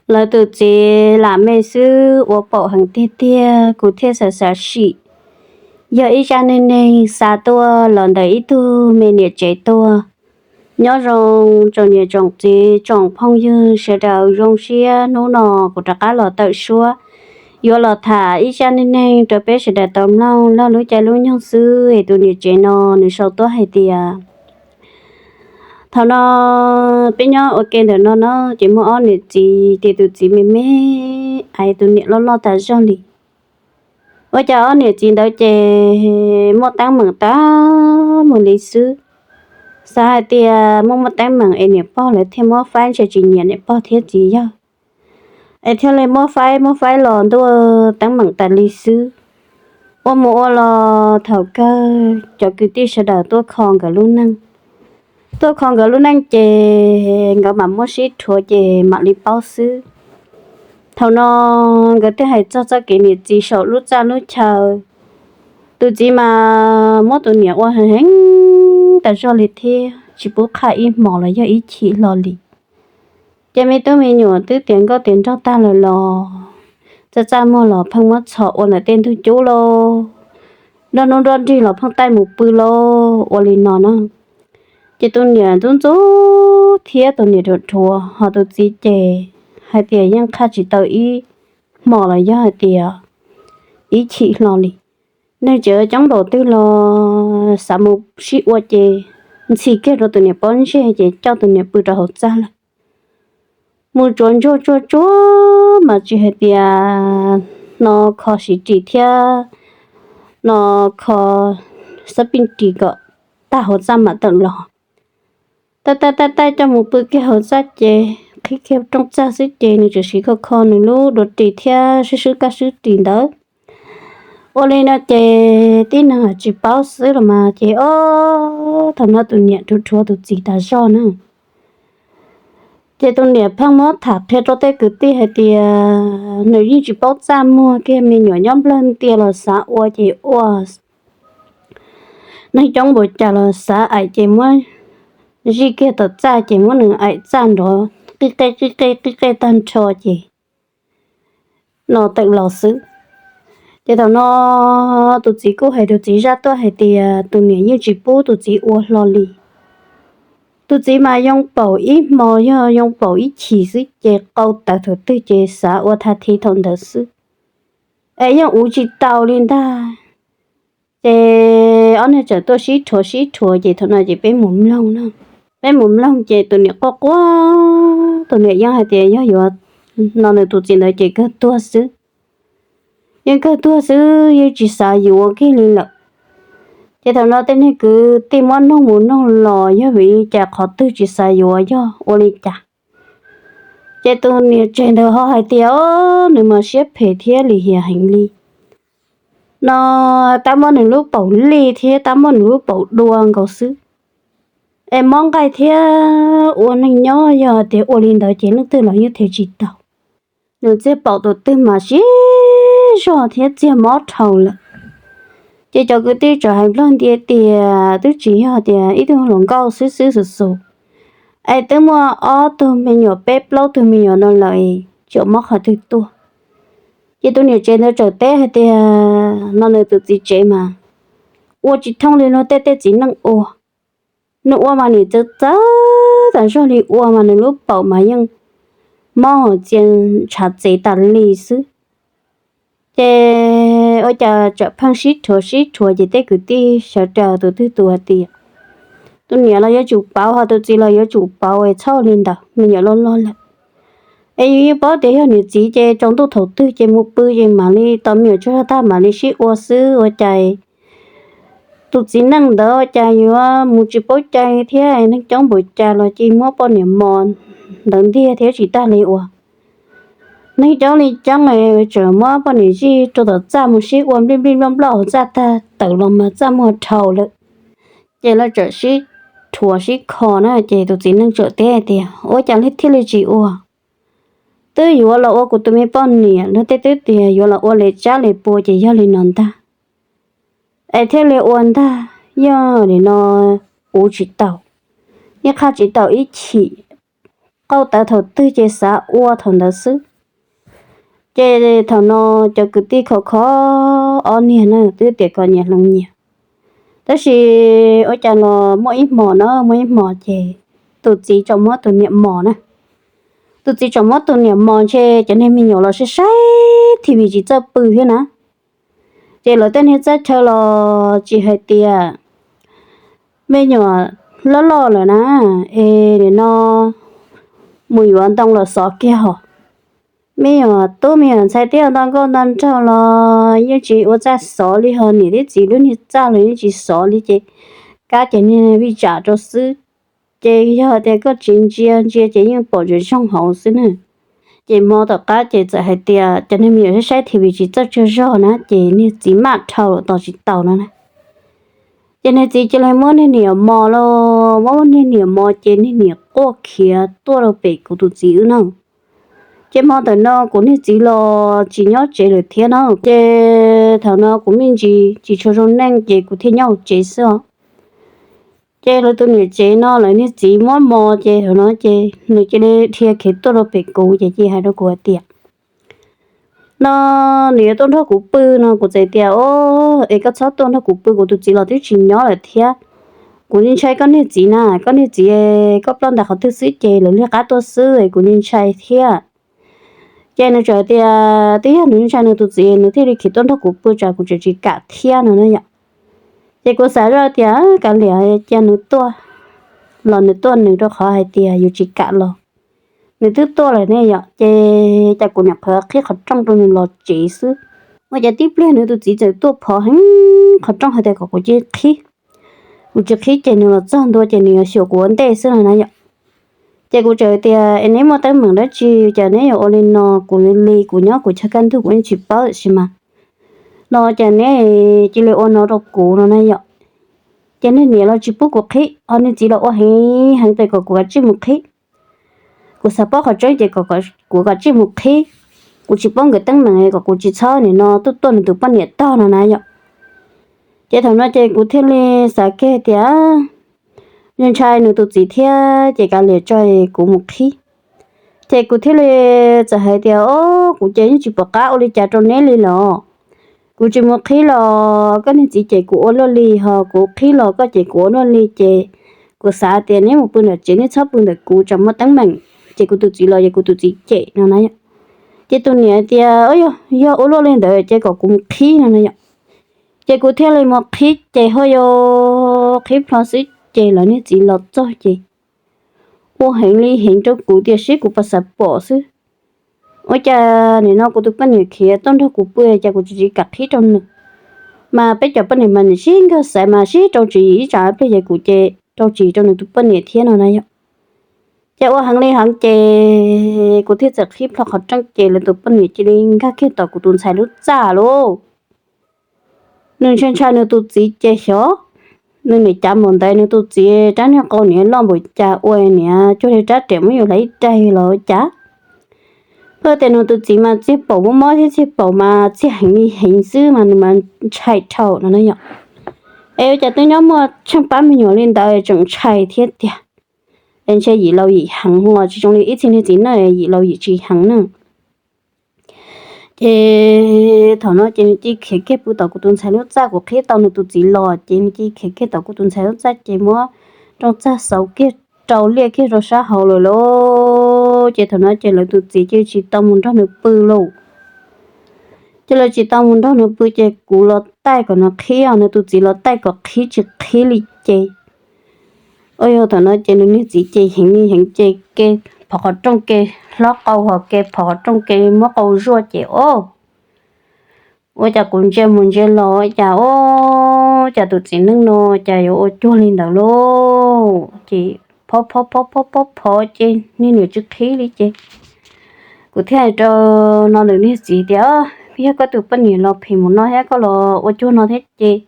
Lawv tus txiv lam me xwb ua paum heev tiag tiag, kuv thiaj xav xav sim yog ib zaj neeg neeg xa tuaj los ntawm ib tug me niam tsev tuaj. Nyob zoo tsoom niam tsoom txiv tsoom phooj ywg sawv daws, zoo siab hnub no kuv rov qab los tawm suab yuav los tham ib zaj neeg neeg rau peb sawv daws tau mloog. Laug lub caij lub nyoog xwb es tus niam tsev no nws sau tuaj hais tias, thaum no peb nyob ua ke ntawm no no ces muaj ob niam txiv, ces tus txiv me me es tus niam loj loj tas zog li. Ua cas ob niam txiv ntawd ces muaj teeb meem tas mus li xwb. Xav hais tias muaj muaj teeb meem es niam pog lawv thiaj muab faib, ntshe tsis nyiam niam pog thiab txiv yawg es thiaj li muab faib muab faib los ntuj teeb meem tas li xwb. Ua mus ua los thaum kawg cov kwv tij sawv daws tuaj kho nkawd lub neej, tuaj kho nkawd lub neej ces nkawd mam muab sib rhuav ces mam li paub xwb. Thaum no nkawd thiaj hais txog txoj kev niam txiv saum lub txaj lub chaw. Tus txiv mas muab tus niam ua heev heev tas zog li thiab tsis pub qhaj ib hmos los yog ib chim hlo li. Ces me tub me nyuam twb tiav nkauj tiav nraug tag lawm los txaj txaj muag los pheej muab txhom ua ntawm tej ntug cub lauj, nroj hnub nroj nrig los pheej taij mus pw lauj, ua li no na. Ces tus niam ntxub ntxub thiab tus niam rhuav rhuav, ho tus txiv ces hais tias yeej qhaj tsis tau ib hmos los yog hais tias ib chim hlo li. Neeg tsev coob npaum twg los xav mus sib ua ces ntxhi kiag rau tus niam pob ntseg ces coj tus niam pw rau hauv txaj lawm. Mus tsuav ntsuag tsuag tsuag mas tsis hais tias no kho siv ris thiab no kho xab pij ris kom tag hauv txaj mam tawm los. Taij taij taij taij coj mus pw kiag hauv txaj ces qhib kiag rooj txag xwb ces nws tsuas siv kho kho nws lub duav ris thiab swb swb kab swb ris ntawd. Ua li no ces tib neeg tsis paub xwb los mas ces ob thaum no tus niam rhuav rhuav tus txiv tas zog na. Ces tus niam pheej muab tham qhia rau tej kwv tij hais tias nws yeej tsis paub txaj muag kiag, me nyuam nyob nplawg ntias los xav ua ces ua, neeg coob npaum cas los xav aim ces muab zij kiag tom txaj ces muab nws aim txaj nrov qij qej qij qej qij qej tag nrho ces no tawm los xwb. Ces thaum no tus txiv kuj hais tus txiv zaj tuaj hais tias tus niam yeej tsis pub tus txiv ua hlo li. Tus txiv mas yoo paum ib hmo yog yoo paum ib chim xwb ces qau tawv thaum twg ces xav ua thaj thi thaum ntawd xwb, es yeej uv tsis tau li ntag. Ces ob niag txawm tuaj sib rhuav sib rhuav ces thaum no ces peb mus mloog no, peb mus mloog ces tus niam quaj quaj, tus niam yeej hais tias yog yuav no nws tus txiv ntawd ces kawg tuag xwb, yeej kawg tuag xwb, yeej tsis xav yuav kiag li lawm. Ces thaum no tej neeg kwv tij muab noog mus noog los yog vim li cas qhov twg tsis xav yuav, yog ua li cas. Ces tus niam tsev ntawd ho hais tias nws mas siab phem thiab lim hiam heev li no, tab muab nws lub paum lij thiab tab muab nws lub paum dua nkaus xwb, es mob nqaij thiab ua neej nyob yog tias ua li ntawd ces leej twg los yeej them tsis tau. Nws txiag paum tus twg mas siab zog thiab txiag mob dhau lawm. Ces cov kwv tij txawm hais nplog ntiav tias twb tsis yog tias ib tug hluas nkauj xwb xwb xus xus, es twb muaj ob tug me nyuam peb plaub tug me nyuam no lawm, tseem mob qhov twg tuaj. Ces tus niam tsev ntawd txawm teb hais tias no nws tus txiv tsev mas ua tsis thooj li luag tej tej txiv neej ua. Nws ua mas nim txawv txawv tas zog li, ua mas nws lub paum mas yeej mob txia ntshav txev tas li xwb. Ces ua cas txawm pheej sib rhuav sib rhuav ces tej kwv tij sawv daws tus twg tus hais tias tus niam los yuav tsum pauv, ho tus txiv los yuav tsum pauv es txhob li ntawd, me nyuam loj loj lawm. Es yus yeej paub tias yog niam txiv ces tsaus ntuj thaum twg ces mus pw ces mam li tos me nyuam tsaug zog tag mam li sib ua xwb, ua cas tus txiv neej ntawd ua cas yuav mus tsis paub cai thiab, neeg coob npaum cas los cia muab poj niam mos ntawd ntiag thiab tsis tag li uas neeg coob li coob tseem muab poj niam zij rau tom txaj mus sib ua nplij nplij nploj nploj hauv txaj tag tawm los mas txaj muag dhau lawm. Ces lawv txawm sib rhuav sib kho na, ces tus txiv neej txawm teb hais tias ua cas thiaj li tsis ua, twb yuav los ua kuv tus me poj niam, luag tej twb tias yuav los ua li tsab li pua ces yog li no ntag, es thiaj li ua ntag, yog li no uv tsis tau, yeej qhaj tsis tau ib chim. qauj tawv thaum twg ces xav ua thaum ntawd xwb. Ces thaum no cov kwv tij khov kho ob niag na twb tias kom nyias hloov nyias. Tab sis ua cas los muaj ib hmos na, muaj ib hmos ces tus txiv tsom muab tus niam mos na. Tus txiv tsom muab tus niam mos ntshe cov niag me nyuam los saib saib T V tsis txawj pw thiab na. Ces lawv tej niag txaj chaw los tsis hais tias me nyuam loj loj lawm na, es nim no mus yuav ntoo los xov kiag hos. Me nyuam tub me nyuam ntxhais twb nto nkauj nto nraug los yeej tsis ua txaj xov li, ho niam thiab txiv lub niag txaj los yeej tsis xov li ces kab ces niag vij tsam rau xwb. Ces yog tias koj tsis ntsia ntsia ces yeej pom ntsia zoo hauv xwb na. Ces hmo tom qab ces txawm hais tias cov niag me nyuam saib saib T V tsis txawj tsaug zog na ces niag txiv maj dhau los tos tsis taus no na. Ces niag txiv cia li muab niag niam mos los, muab niag niam mos ces niag niam quaj khiav tuaj rau pem kuv tus txiv wb na. Ces hmo ntawm no kuv niag txiv los tsis nyob tsev lawm thiab na. Ces thaum no kuv me ntsis tsis tshua zoo neej ces kuv thiaj nyob hauv tsev xwb os. Ces lawv tus niam tsev no lawv niag txiv muab mos ces thaum no ces nws cia li dhia khiav tuaj rau pem kuv ces cia li hais rau kuv hais tias, no nws yuav tuaj nrog kuv pw no. Kuv txawm tias, o, es koj txhob tuaj nrog kuv pw, kuv tus txiv los twb tsis nyob lawm thiab. Kuv ntshai koj niag txiv na, koj niag txiv koj ploj ntais qhov twg xwb ces lawv liag qab tuaj xwb es kuv ntshai thiab. Ces nws txawm tias twb yog nws ntshai nws tus txiv nws thiaj li khiav tuaj nrog kuv pw, tsam kuv tseem tsis kam thiab no na yom. Ces kuv xav zoj tias kav liam, cia nws tuaj los nws tuaj nws, rau qhov hais tias yus tsis kam los nws twb tuaj lawm ne yom. Ces cas kuv nyuam qhuav qhib qhov rooj rau nws los tsev xwb, ua cas tib pliag nws tus txiv txawm tuaj phov heev qhov rooj hais tias kom kuv cia li qhib. Kuv tsis qhib ces nws los txog ntua ces nws yuav xyuas kuv ua ntej xwb no na yom. Ces kuv txawm tias es neb muaj teeb meem dab tsi cas neb yuav ua li no, kuv li kuv nyob kuv chaw kaj ntug kuv yeej tsis paub tab sis mas no cas neb cia li ua no rau kuv no na yom. Ces niag niam los tsis pub kuv qhib, ho niag txiv los ua heev heev tias kom kuv kav tsij mus qhib. Kuv xav paub qhov tseeb ces kuv kav tsij mus qhib. Kuv tsis paub nkawd teeb meem kom kuv tsis txhob nim no tuaj tuaj nws tus poj niam tog no na yom. Ces thaum no ces kuv thiaj li xav kiag tias ntshai nws tus txiv thiab ces kav liam tso kuv mus qhib. Ces kuv thiaj li txawm hais tias o, kuv ces yeej tsis pom qab ua li cas rau neb li los. Kuv tsis mus qhib los koj niag txiv cem kuv ua luaj li, ho kuv qhib los koj cem kuv ua luaj li ces kuv xav tias neb mus pw ntawm tsev neb txhob pw ntawm kuv tsam muaj teeb meem, ces kuv tus txiv los ces kuv tus txiv cem no na yom. Ces tus niam tias o, yog yog ua luaj li ntawd ces kom kuv mus qhib no na yom. Ces kuv thiaj li mus qhib ces ho yog qhib plho xwb ces lawv niag txiv los txog ces ua heev li heev rau kuv tiam sis kuv pas xav pom xwb. Ua cas nim no kuv tus poj niam khiav tuaj nrog kuv pw cas kuv tsis tsis kam qhib rau nws. Mas peb cov poj niam mas nws sib nkag xaiv mas sib rau tswv yim ib tsam pliag ces kuv ces rau tswv yim rau nws tus poj niam thiab no na yom. Ces ua heev li heev ces kuv thiaj txawm qhib plho qhov rooj ces lawv tus poj niam cia li nkag kiag tom kuv tus ntxhais lub txaj lauj. Nws ntshai ntshai nws tus txiv ces xyov nws niam cav npaum ntawd, nws tus txiv rab niag qau niam loj npaum cas ua niam cuag li rab riam muab yus hlais ib daig los ua cas. Pheej tias nws tus txiv mas txiag paum mob mob thiab txiag paum mas txiag heev li heev xwb mas nws mas ntshai dhau no na yom. Es ua cas twb nyob muaj tsheej pab me nyuam li ntawd tseem ntshai thiab tiag. Es ntshe yim laus yim heev los tsis zoo li ib txhia niag txiv neej, yim laus yim tsis heev na. Ces thaum no ces nws cia li khiav kiag pw tom kuv tus ntxhais lub txaj, kuv qhib tau nws tus txiv los ces nws cia li khiav kiag tom kuv tus ntxhais lub txaj ces muab rooj txaj xauv kiag rau liaj kiag rau sab hauv lawm lauj. Ces thaum no ces lawv tus txiv cia li tsis tau mus nrog nws pw lauj. Ces lawv tsis tau mus nrog nws pw ces kuv los taij kom nws qhib os, nws tus txiv los taij kom qhib tsis qhib li ces, ua yog thaum no ces nws niag txiv ces heev li heev ces ke phov qhov rooj ke hlob qau hos ke phov qhov rooj ke muab qau zuaj ces o, ua cas kuv ntsia mus ntsia los cas o, cas tus txiv neej no cas yuav ua cuag li ntawd lauj. Ces phov phov phov phov phov phov ces niag niam tsis qhib li ces kuv thiaj hais rau no lwm niag txiv tias, yog koj tus poj niam los phim mus no thiab koj los ua cuag no thiab ces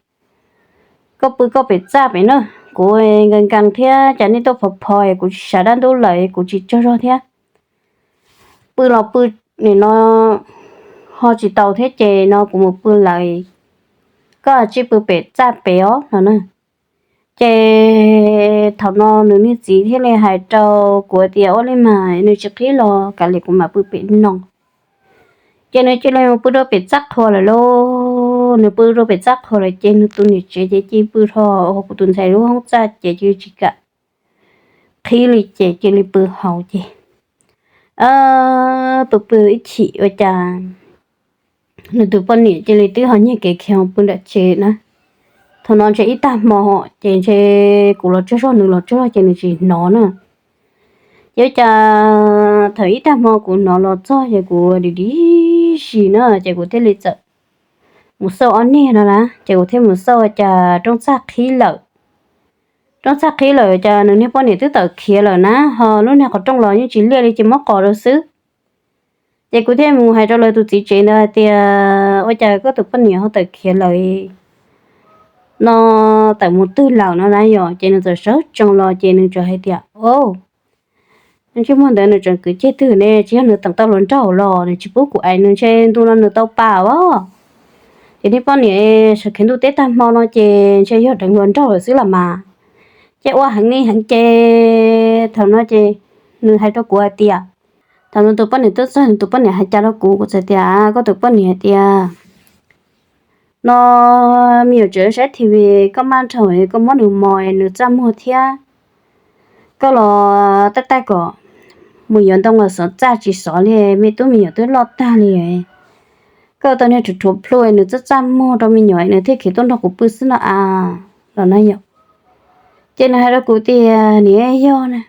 koj pw koj pem txaj pem na, kuv nkees nkees thiab cas nej tuaj phov phov kuv tsis sawv dab ntub lawm kuv tsis tsaug zog thiab. Pw los pw nim no ho tsis tau thiab ces no kuv mus pw lawm, koj tsij pw pem txaj pem os no na. Ces thaum no nws niag txiv thiaj li hais rau kuv tias, ua li mas nws tsis qhib los kav liam kuv mam pw pem no. Ces nws cia li mus pw rau pem txaj qhua lawm lauj. Nws pw rau pem txaj qhua lawm ces nws tus niam tsev ces cia li pw rau hauv kuv tus ntxhais lub hoob txaj ces cia li tsis kam qhib li ces cia li pw hauv ces pw pw ib chim ua cas nws tus poj niam cia li twb ho nyiag kev khiav pw nram tsev na. Thaum no ntshe ib tag hmo ces ntshe kuv los tsaug zog nws los tsaug zog ces nws tsis hnov na. Ces ua cas thaum ib tag hmo kuv hnov los txog ces kuv dim dim si na ces kuv thiaj li txawm mus xauj ob niag no na, ces kuv thiaj mus xauj ua cas rooj txaj qhib lawm. Rooj txaj qhib lawm cas nws niag poj niam twb tawm khiav lawm na, ho lub niag qhov rooj los yeej tsis liaj li ces muab qos rau xwb. Ces kuv thiaj mus hais rau lawv tus txiv tsev ntawd hais tias, ua cas koj tus poj niam ho tawm khiav lawm no, tawm mus twg lawm no na yom? Ces nws txawm sawv tsees los ces nws txawm hais tias, o, ntsej muag ntawd nws tseem kwv ceg twg ne, tsis yog nws teem tau hluas nraug los nws tsis pub kuv ais nws ntshe ntu no nws tau pa os. Ces niag poj niam sawv khiav ntuj teb tag hmo no ces ntshe yog deev hluas nraug lawm xwb los mas. Ces ua heev li heev ces thaum no ces nws hais rau kuv hais tias, thaum nws tus poj niam tuaj txog nws tus poj niam hais cas rau kuv, kuv txawm tias, koj tus poj niam hais tias, no me nyuam tseem saib T V, koj maj nrhaum koj muab nws mos nws txaj muag thiab. Koj los taij taij kom mus yuav ntoo los xov txaj tsis xov li, me tub me nyuam twb loj tag li. Koj tau niag rhuav rhuav plhu nws txaj txaj muag rau me nyuam nws thiaj khiav tuaj nrog kuv pw xwb no a, los na yom. Ces nws hais rau kuv tias, niam yog na,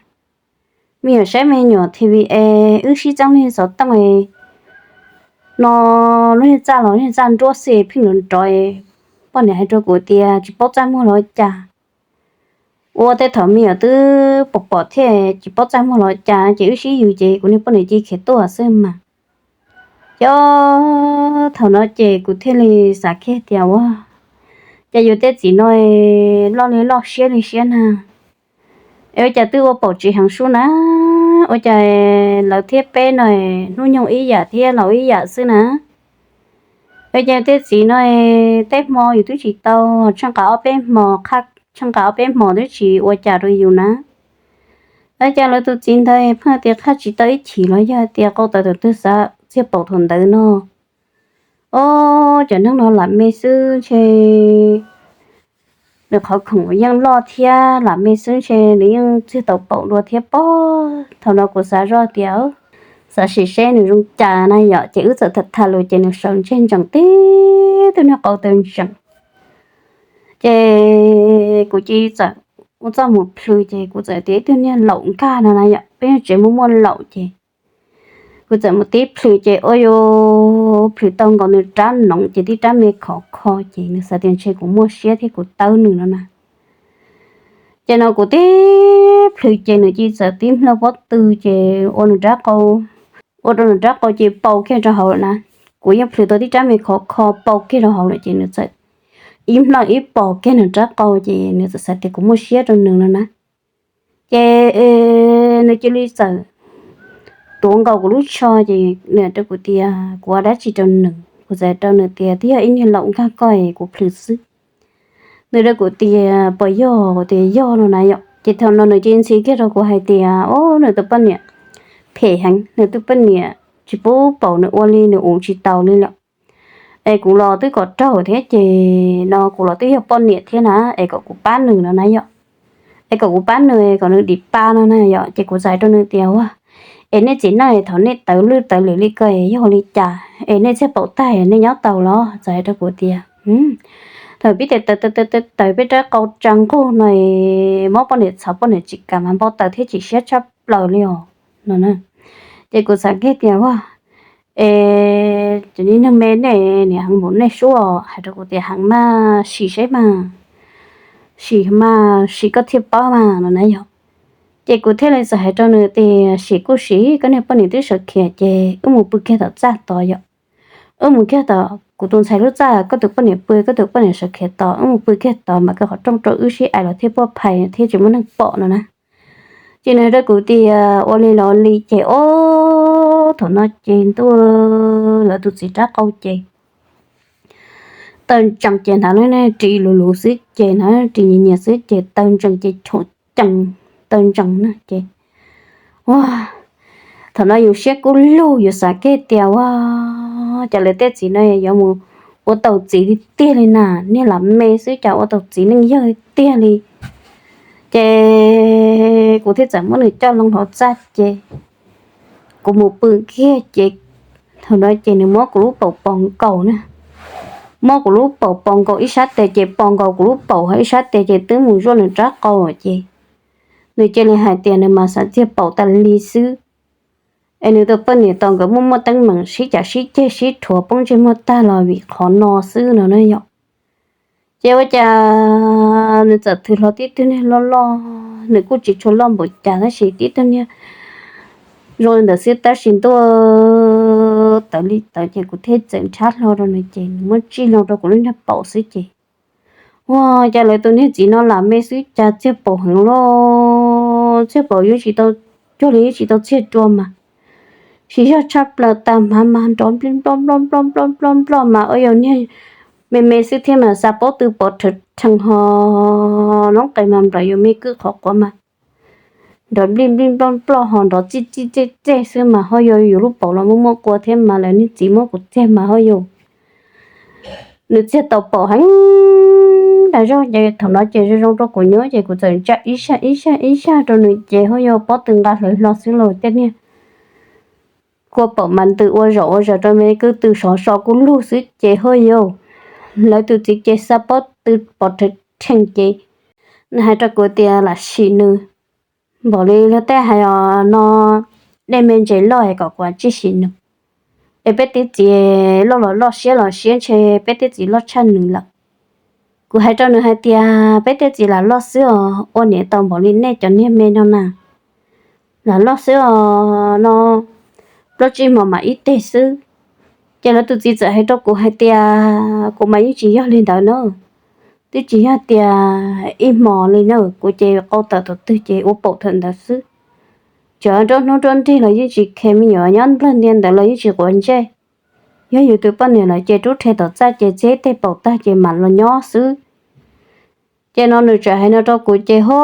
me nyuam saib me nyuam T V es wb sib txeeb lub niag xov tooj no, lub niag txaj los lub niag txaj nruab xwb pheej nrov nrov. Poj niam hais rau kuv tias tsis paub txaj muag los cas, ua tej thaum me nyuam twb pom pom thiab tsis paub txaj muag los cas ces wb sib yws ces kuv niag poj niam cia li khiav tuaj xwb mas. Ces thaum no ces kuv thiaj li xav kiag tias ua cas yus tej txiv no loj li loj siab li siab na. Es ua cas twb ua paum tsis heev sub na, ua cas lawv thiab peb no hnub nyoog ib yam thiab laus ib yam xwb na. Ua cas tej txiv no tej hmo yus twb tsis tau tsheej nqa ob peb hmo, tsheej nqa ob peb hmo twb tsis ua cas rau yus na. Ua cas lawv tus txiv ntawd pheej tias qhaj tsis tau ib chim los yog tias qau tawv thaum twg xav txiag paum thaum ntawd no. Ob, cov neeg no lam me xwb ntshe nws qhov khoom yeej loj thiab lam me xwb ntshe nws yeej txiag tau paum dua thiab pob. Thaum no kuv xav zoj tias xav sim seb nws zoo cas na yom, ces wb txawm tham tham lus ces nws sawv ntseg ntsees tib tug niag qau tawv ntsees. Ces kuv cia li txawm ua txuj mus plhws ces kuv txawm tias ib tug niag laum nkag no na yom, peb tsev muaj muaj laum ces kuv txawm mus tib plhws ces ua yuav plhws tau nkaus nws rab noov ces tib rab me khov kho ces nws xav tias ntshe kuv muaj siab thiab kuv tawb nws no na. Ces no kuv tib plhws ces nws cia li txawm tib nplawg pob tw ces ua nws rab qau, ua rau nws rab qau ces pau kiag rau hauv lawm na. Kuv yeej plhws tau tib rab me khov kho pau kiag rau hauv lawm ces nws txawm ib nplawg ib pos kiag nws rab qau ces nws txawm xav tias kuv muaj siab rau nws no na. Ces nws cia li txawm tuav nkaus kuv lub tsho ces nws rau kuv tias kuv ua dab tsi rau nws. Kuv txawm rau nws tias twb yog ib niag laum nkag koj es kuv plhws xwb. Nws rau kuv tias puas yog, kuv tias yog no na yom. Ces thaum no nws cia li ntxhi kiag rau kuv hais tias o, nws tus poj niam phem heev, nws tus poj niam tsis pub paum nws ua li nws ua tsis taus li lawm. Es kuv los twb kom raug thiab ces no kuv los twb yog poj niam thiab na, es kom kuv pab nws no na yom. Es kom kuv pab nws kom nws dim pa no na yom. Ces kuv txawm hais rau nws tias ua, es nej txiv neej thaum nej tawv lwj tawv liam li ko yog li cas es nej txiag paum tag nej nyob tau los? Txawm hais rau kuv tias thaum pib tes taws taws taws peb rab qau tsa nqug no, mob poj niam txhov poj niam tsis kam mas npau taws thiab chim siab tshaj plaws li os no na. Ces kuv xav kiag tias ua, es cov niag neeg me nej niam heev npaum nej sub, hais rau kuv tias heev mas sim seb mas, sim mas sim koj thiaj paub mas no na yom. Ces kuv thiaj li txawm hais rau nws tias sim kuj sim, koj niag poj niam twb sawv khiav ces wb mus pw kiag tom txaj tod yom. Wb mus kiag tom kuv tus ntxhais lub txaj, koj tus poj niam pw, koj tus poj niam sawv khiav tod, wb mus pw kiag tod mas koj qhov rooj rau wb sib ais los thiaj puaj phais thiab tsis muaj neeg pom no na. Ces nws rau kuv tias ua li los li ces ob, thaum no ces ntuj, lawv tus txiv rab qau ces taw ntsees ces hnav lub niag ris luv luv xwb ces hnav ris nyias nyias xwb ces taw ntsees ces chum cees taw ntsees na ces, ua, thaum no yus siab kub lug yus xav kiag tias ua, cas lawv tej txiv no yuav mus ua tau txiv tiag tiag li na, niag lam me xwb cas ua tau txiv neej yawg tiag li. Ces kuv thiaj txawm muab nws coj loo hauv txaj ces kuv mus pw kiag ces thaum no ces nws muab kuv lub paum pos nkaus na, muab kuv lub paum pos nkaus ib sab tes ces pos nkaus kuv lub paum ho ib sab tes ces twb mus zuaj nws rab qau ces nws cia li hais tias nws mas xav txiag paum tas li xwb. Es nws tus poj niam tau nkawd muaj muaj teeb meem sib cav sib ceg sib rhuav poob ntsej muag tag los vim qhov no xwb no na yom. Ces ua cas nws txawm thw hlo tib tug niag loj loj, nws kuj tsis tshua loj npaum cas tab sis tib tug niag zoo li ntawd xwb tab sis ntuj tawv li tawv ces kuv thiaj txawm nrhab hlo rau nws ces nws muab tsij loo rau kuv lub niag paum xwb ces, ua, cas lawv tus niag txiv no lam me xwb cas txiag paum heev loj, txiag paum yeej tsis tau, cuag li yeej tsis tau txiag rua mas siv zog tshaj plaws tas mas mas nrov nplij nploj nploj nploj nploj nploj nploj mas ua yog niag me me xwb thiab mas xa pob tw pov rhawv rhees ho noob qes mas nplawm yuav me kwj qhov quav mas nrov nplij nplij nploj nploj ho nrov txij txij txej txej xwb mas ho yog yus lub paum los muaj muaj qua thiab mas lawv niag txiv muab kuv txiag mas ho yog nws txiag tau paum heev dag zog ces thaum no ces zoo zoo rau kuv nyob ces kuv txawm ntsaj ib zaj ib zaj ib zaj rau nws ces ho yog pob tw nqa hlawv hlo xwb los tej niag kua paum mas ntws ua zaum ua zaws rau me kwj tw sov so kuj lug xwb ces ho yog lawv tus txiv ces xa pob tw pov rhawv rhees ces nws hais rau kuv tias lam sim nws npaum li luag tej hais os no, dej me ntses loj es kom kuv tsij sim nws es peb tib txiv loj los loj siab los siab ntshe peb tib txiv loj tshaj nws lawm. Kuv hais rau nws hais tias peb tej txiv lam loj xwb os, ua niam tau npaum li nej cov niag me no na, lam loj xwb os no, plaub tsib hmo mam ib teg xwb. Ces lawv tus txiv txawm hais rau kuv hais tias kuv mas yeej tsis yog li ntawd na, twb tsis yog tias ib hmo li na, kuv ces qau tawm thaum twg ces ua paum thaum ntawd xwb. Tseem nruab hnub nruab nrig los yeej tsis khe, me nyuam nyob nplawg ntia ntawd los yeej tsis quav ntsej. Yog yus tus poj niam lawm ces rub rhe tom txaj ces txiag ib teg paum tag ces mam los nyob xwb. Ces no nws tseem hais no rau kuv ces ho,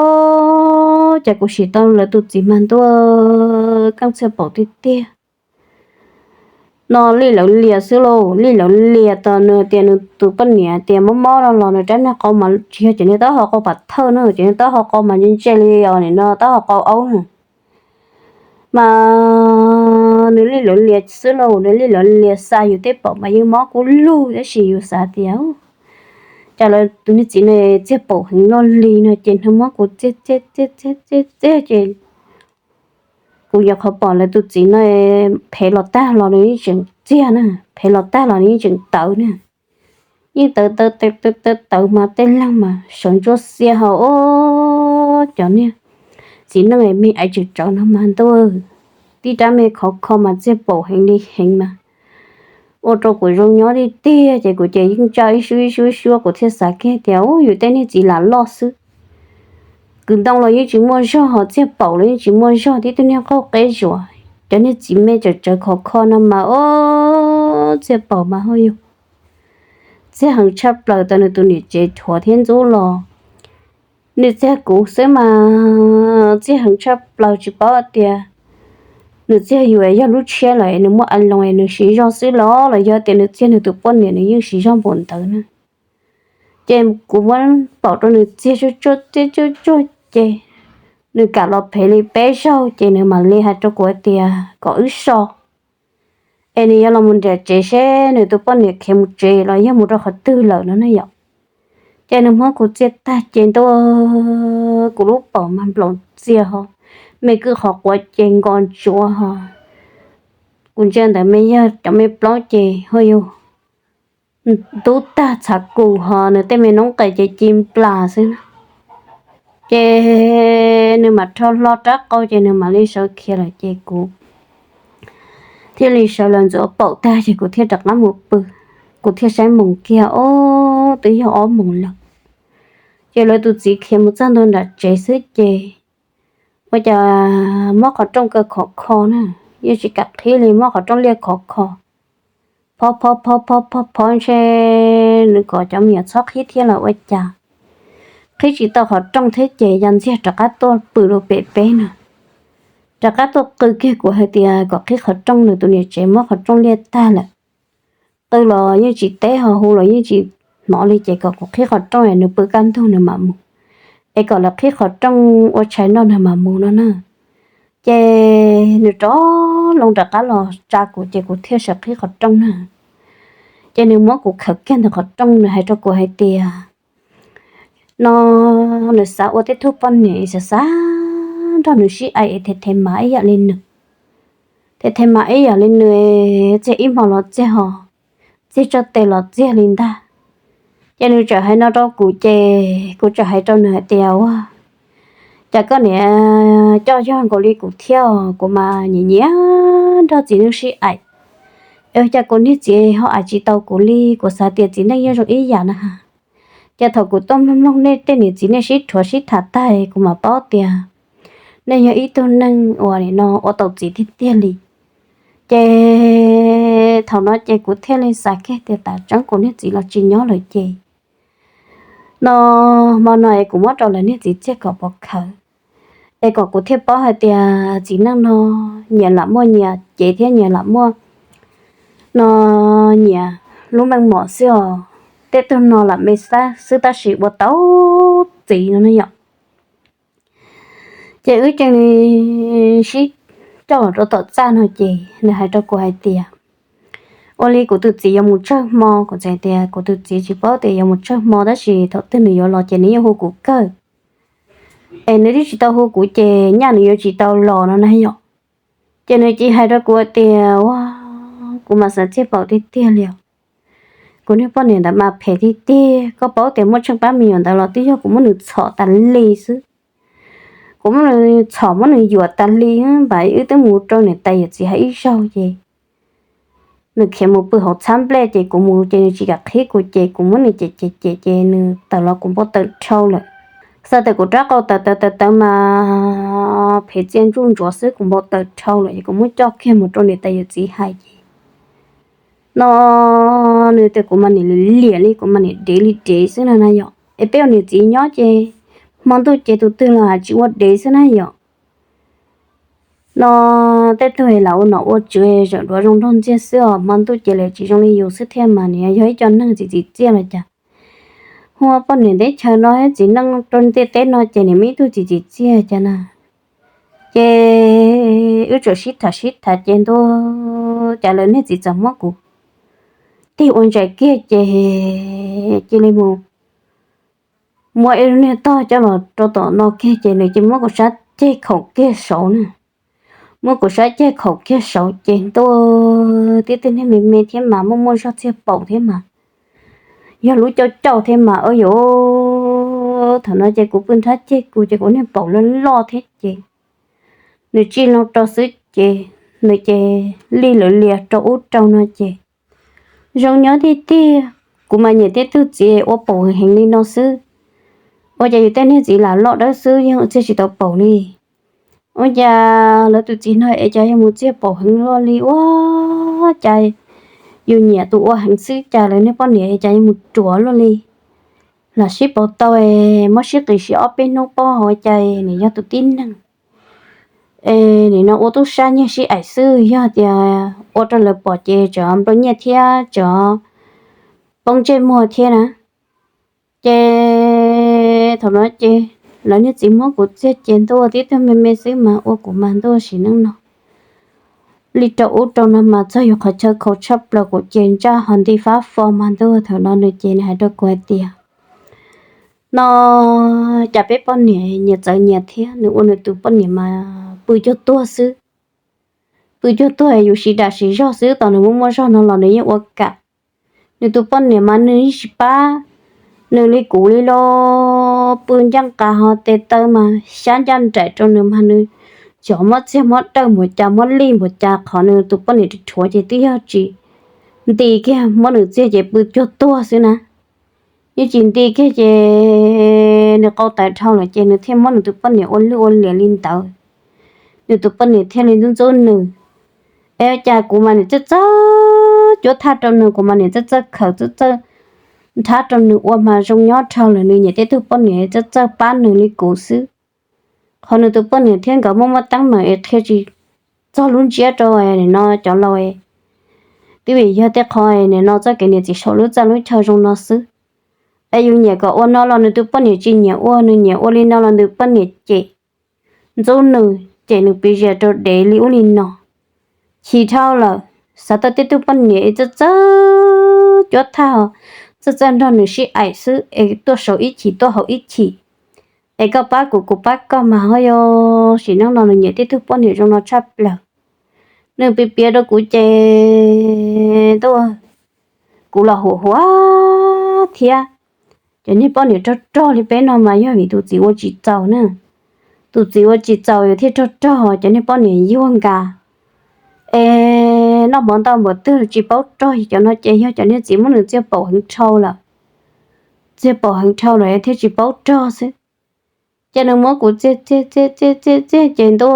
ces kuv sim tau lawv tus txiv mas ntuj, keej txhiaj paum tiag tiag. No lij lawv lias xwb lauj, lij lawv lias tas nws tias nws tus poj niam tias mob mob no los nws rab niag qau mas tsis yog cov niag taub hau qau pam thawj na, cov niag taub hau qau mas ntse ntse li os, nim no taub hau qau aub na. Mas nws lij lawv lias xwb lauj, nws lij lawv lias xa yus tej paum mas yeej mob kub lug tab sis yus xav tias cas lawv tus niag txiv no txiag paum heev loj li no ces nws muab kuv txiag txiag txiag txiag txiag ces kuv nyuam qhuav pom lawv tus txiv no phem los tag los nws yeej tseem txiag na, phem los tag los nws yeej tseem tawv na. Yeej tawv tawv tawv tawv tawv mas tej leeg mas sawv ntsuab xiab hos, cov niag txiv neej me aiv tseem tsawv no mas ntuj, tib rab me khov kho mas txiag paum heev li heev mas ua rau kuv zoo nyob tiag tiag ces kuv ces yeej ntsaj ib suab ib suab ib suab, kuv thiaj xav kiag tias u yus tej niag txiv lam loj xwb. Kwv ntoo los yeej tsis muaj zog, ho txiag paum los yeej tsis muaj zog, tib tug niag qauj qeb zuav, cov niag txiv me tsawv tsawv khov kho no mas o, txiag paum mas ho yog txiag heev tshaj plaws tas nws tus niam tsev rhuav thiab ntxub los nws txiag kuv xwb mas txiag heev tshaj plaws tsis paub tias nws txiag yus yog lub tshiab lawm nws muaj a loos nws siv zog xwb los los yog tias nws txiag nws tus poj niam nws yeej siv zog npaum ntawd na. Ces kuv muab paum rau nws txiag tsuag tsuag txiag tsuag tsuag ces nws kam los phem li peb zaug ces nws mam li hais rau kuv tias kom wb so es nws yuav los mus nram tsev seb nws tus poj niam khiav mus tsev los yog mus rau qhov twg lawm no ne yom. Ces nws muab kuv txiag tag ces ntuj, kuv lub paum mas nplaum txias ho, me kwj qhov quav ces nkos ntsuav ho. Kuv ntsia ntawm me yawg cov me plaub ces ho yog ntub tag txhav kus ho nws tej me noob qes ces ci nplas xwb na. Ces nws mam rho hlo rab qau ces nws mam li sawv khiav lawm ces kuv thiaj li sawv los ntxuav paum tag ces kuv thiaj rov qab mus pw. Kuv thiaj saib moos kiag ob, twb yog ob moos lawm. Ces lawv tus txiv khiav mus txog ntua nram tsev xwb ces ua cas mob qhov rooj kaw khov kho na, yeej tsis kam qhib li, mob qhov rooj liaj khov kho. Phov phov phov phov phov phov ntshe nws kom cov me nyuam txhob qhib thiab los ua cas, qhib tsis tau qhov rooj thiab ces ya ntxiag rov qab tuaj pw rau pem peb na. Rov qab tuaj qw kiag kuv hais tias kom qhib qhov rooj, nws tus niam tsev muab qhov rooj liaj tag lawm. Qw los yeej tsis teb, ho hu los yeej tsis hnov li, ces kom kuv qhib qhov rooj es nws pw kaj ntug nws mam mus, es kom lawv qhib qhov rooj ua tshais noj nws mam mus no na. Ces nws rov loo rov qab los tsa kuv ces kuv thiaj sawv qhib qhov rooj na. Ces nws muab kuv khawm kiag ntawm qhov rooj, nws hais rau kuv hais tias no nws xav ua tej tug poj niam xav xav nrog nws sib aim es them them mas ib yam li nws, them them mas ib yam li nws, txiag ib hmo los txiag ho, txiag tso tes los txiag li ntag. Ces nws txawm hais no rau kuv ces kuv txawm hais rau nws hais tias ua cas koj niam coj yog nkaus li kuv thiab, kuv mas nyiam nyiam nrog txiv neej sib aim, es cas kuv niag txiv ho aim tsis tau kuv li, kuv xav tias txiv neej yeej zoo ib yam na. Ces thaum kuv tuaj mloog mloog nej tej niam txiv nej sib rhuav sib tham tag kuv mam paub tias nej yog ib tug neeg uas nim no ua tau txiv tiag tiag li. Ces thaum no ces kuv thiaj li xav kiag tias tam tseeb kuv niag txiv los tsis nyob lawm ces no hmo no es kuv muab rau lawv niag txiv txiag kom pov khawv, es kom kuv thiaj paub hais tias txiv neej no nyias lam muaj nyias cev thiab nyias lam muaj no nyias lub meej mom xwb os. Tej tug no lam me xab xwb tab sis ua tau txiv no ne yom. Ces wb tseem sib coj los rau tom txaj no ces nws hais rau kuv hais tias ua li kuv tus txiv yuav mus tsawg hmo, kuv txawm tias kuv tus txiv tsis paub tias yuav mus tsawg hmo tab sis thaum twg nws yuav los ces nws yeej hu kuv kawg, es nws twb tsis tau hu kuv ces nyaj nws yuav tsis tau los no na yom. Ces nws cia hais rau kuv tias ua kuv mas xav txiag paum tiag tiag li os. Kuv niag poj niam ntawd mas phem tiag tiag, koj paub tias muaj tsheej pab me nyuam ntawd los twb yog kuv muab nws txhom tas li xwb. Kuv muab nws txhom muab nws yuam tas li, npam wb twb mus rau niam tais yawm txiv hais ib zaug ces nws khiav mus pw hauv txhab nplej ces kuv mus ces nws tsis kam qhib kuv ces kuv muab nws cem cem cem ces nws tawm los kuv npau taws dhau lawm. Xav tias kuv rab qau tawv tawv tawv tawv mas phem txiaj ntsuj ntsuav xwb, kuv npau taws dhau lawm es kuv muab coj kiag mus rau niam tais yawm txiv hais ces no nws tias kuv mas niam liam li, kuv mas niam dev li dev xwb no na yom. Es peb ua niam txiv nyob ces hmo ntuj ces tus twg los tsis ua dev xwb na yom. No tej tug lam ua nom ua tswv zawm duav zoo nraug ntxiag xwb os, hmo ntuj ces lawv tsis zoo li yus xwb thiab mas nws yog ib co neeg txiv txiv txiaj los cas. Hu ua poj niam teb chaws no thiab txiv neej rau ntiaj teb no ces nws muaj ib tug txiv txiv txiaj cas na. Ces wb txawm sib tham sib tham ces ntuj cas lawv niag txiv txawm muab kuv tig ua ntsais kiag ces cia li mus muab ib lub niag tog coj los rau tom no kiag ces nws cia muab kuv sab ceg khaum kiag saud na. Muab kuv sab ceg khaum kiag saud ces ntuj tib tug niag me me thiab mas muaj muaj zog txiag paum thiab mas yog lub cauj cauj thiab mas ua yuav thaum no ces kuv pw nrhab ceg kuv ces kuv niag paum loj loj thiab ces nws tsij loo rau xwb ces nws ces li lawv lias rau ub rau no ces zoo nyob tiag tiag. Kuv mas nyiam tej tug txiv ua paum heev li no xwb. Ua cas yus tej niag txiv lam loj dawb xwb yeej ua txiag tsis tau paum li. Ua cas lawv tus txiv no es cas yog mus txiag paum heev luaj li ua cas yus nyiam tus ua heev xwb cas lawv niag poj niam es cas yuav mus ruam luaj li. Lam sib paub tau es muab sib qis sib ob peb hnub pob ua cas nws yog tus tib neeg es nim no ua tub sab nyiag sib aim xwb, yog tias ua rau lawv pom ces tsam nplua nyiaj thiab tsam poob ntsej muag thiab na. Ces thaum no ces lawv niag txiv muab kuv txiag ces ntuj tib tug me me xwb mas ua kuv mas ntuj sim neej no li rau ub rau no mas txog yus qhov chaw khaus tshaj plaws kuv ces ntsaj ho nti fab fo mas ntuj. Thaum no nws ces nws hais rau kuv hais tias no cas peb poj niam nyias txawv nyias thiab, nws ua nws tus poj niam mas pw cuag tuag xwb. Pw cuag tuag yus siv dam siv zog xwb, tos nws muaj muaj zog no los nws yeej ua kam. Nws tus poj niam mas nws yeej tsis pab nws li kuv li los pw ncaj nqa ho tes taw mas xyab ncaj nraim rau nws mas nws xyov muab txiag muab dawj npaum cas muab lij npaum cas qhov nws tus poj niam rhuav ces twb yog tsis nti kiag, muab nws txiag ces pw cuag tuag xwb na. Yeej tsis nti kiag ces nws qau tawv dhau lawm ces nws thiaj muab nws tus poj niam ua lwj ua liam li ntawd. Nws tus poj niam thiaj li ntxub ntxub nws. Es cas kuv mas niam txawj txawj cuab thaj rau nws, kuv mas niam txawj txawj khaws txawj txawj nrhab rau nws ua mas zoo nyob dhau lawm, nws nyiam tej tug poj niam txawj txawj pab nws li kuv xwb. Qhov nws tus poj niam thiab nkawd muaj muaj teeb meem es qhia tsis txog lub ntsiab rau nim no cov laus, twb vim yog tej qho nim no txoj kev niam txiv saum lub txaj lub chaw zoo no xwb. Es yus nyiam kom ua no los nws tus poj niam tsis nyiam ua, nws nyiam ua li no los nws poj niam cem, ntxub nws, cem nws piv zias rau dev li ub li no. Chim dhau lawm, xav tau tej tug poj niam es txawj txawj cuab thaj, txawj txawj nrog nws sib aim xwb es tuaj saum ib chim tuaj hauv ib chim, es koj pab kuv kuv pab koj mas ho yog sim neej no nws nyiam tej tug poj niam zoo no tshaj plaws. Nws piav piav rau kuv ces ntuj, kuv los huam huam thiab. Cov niag poj niam rog rog li peb no mas yog vim tus txiv ua tsis txaus na. Tus txiv ua tsis txaus yus thiaj rog rog cov niag poj niam yuag nkas. Es noj mov ntau npaum twg tsis paub rog, cov no ces yog cov niag txiv muab nws txiag paum heev dhau lawm. Txiag paum heev dhau lawm thiaj tsis paub rog xwb. Ces nws muab kuv txiag txiag txiag txiag txiag ces ntuj,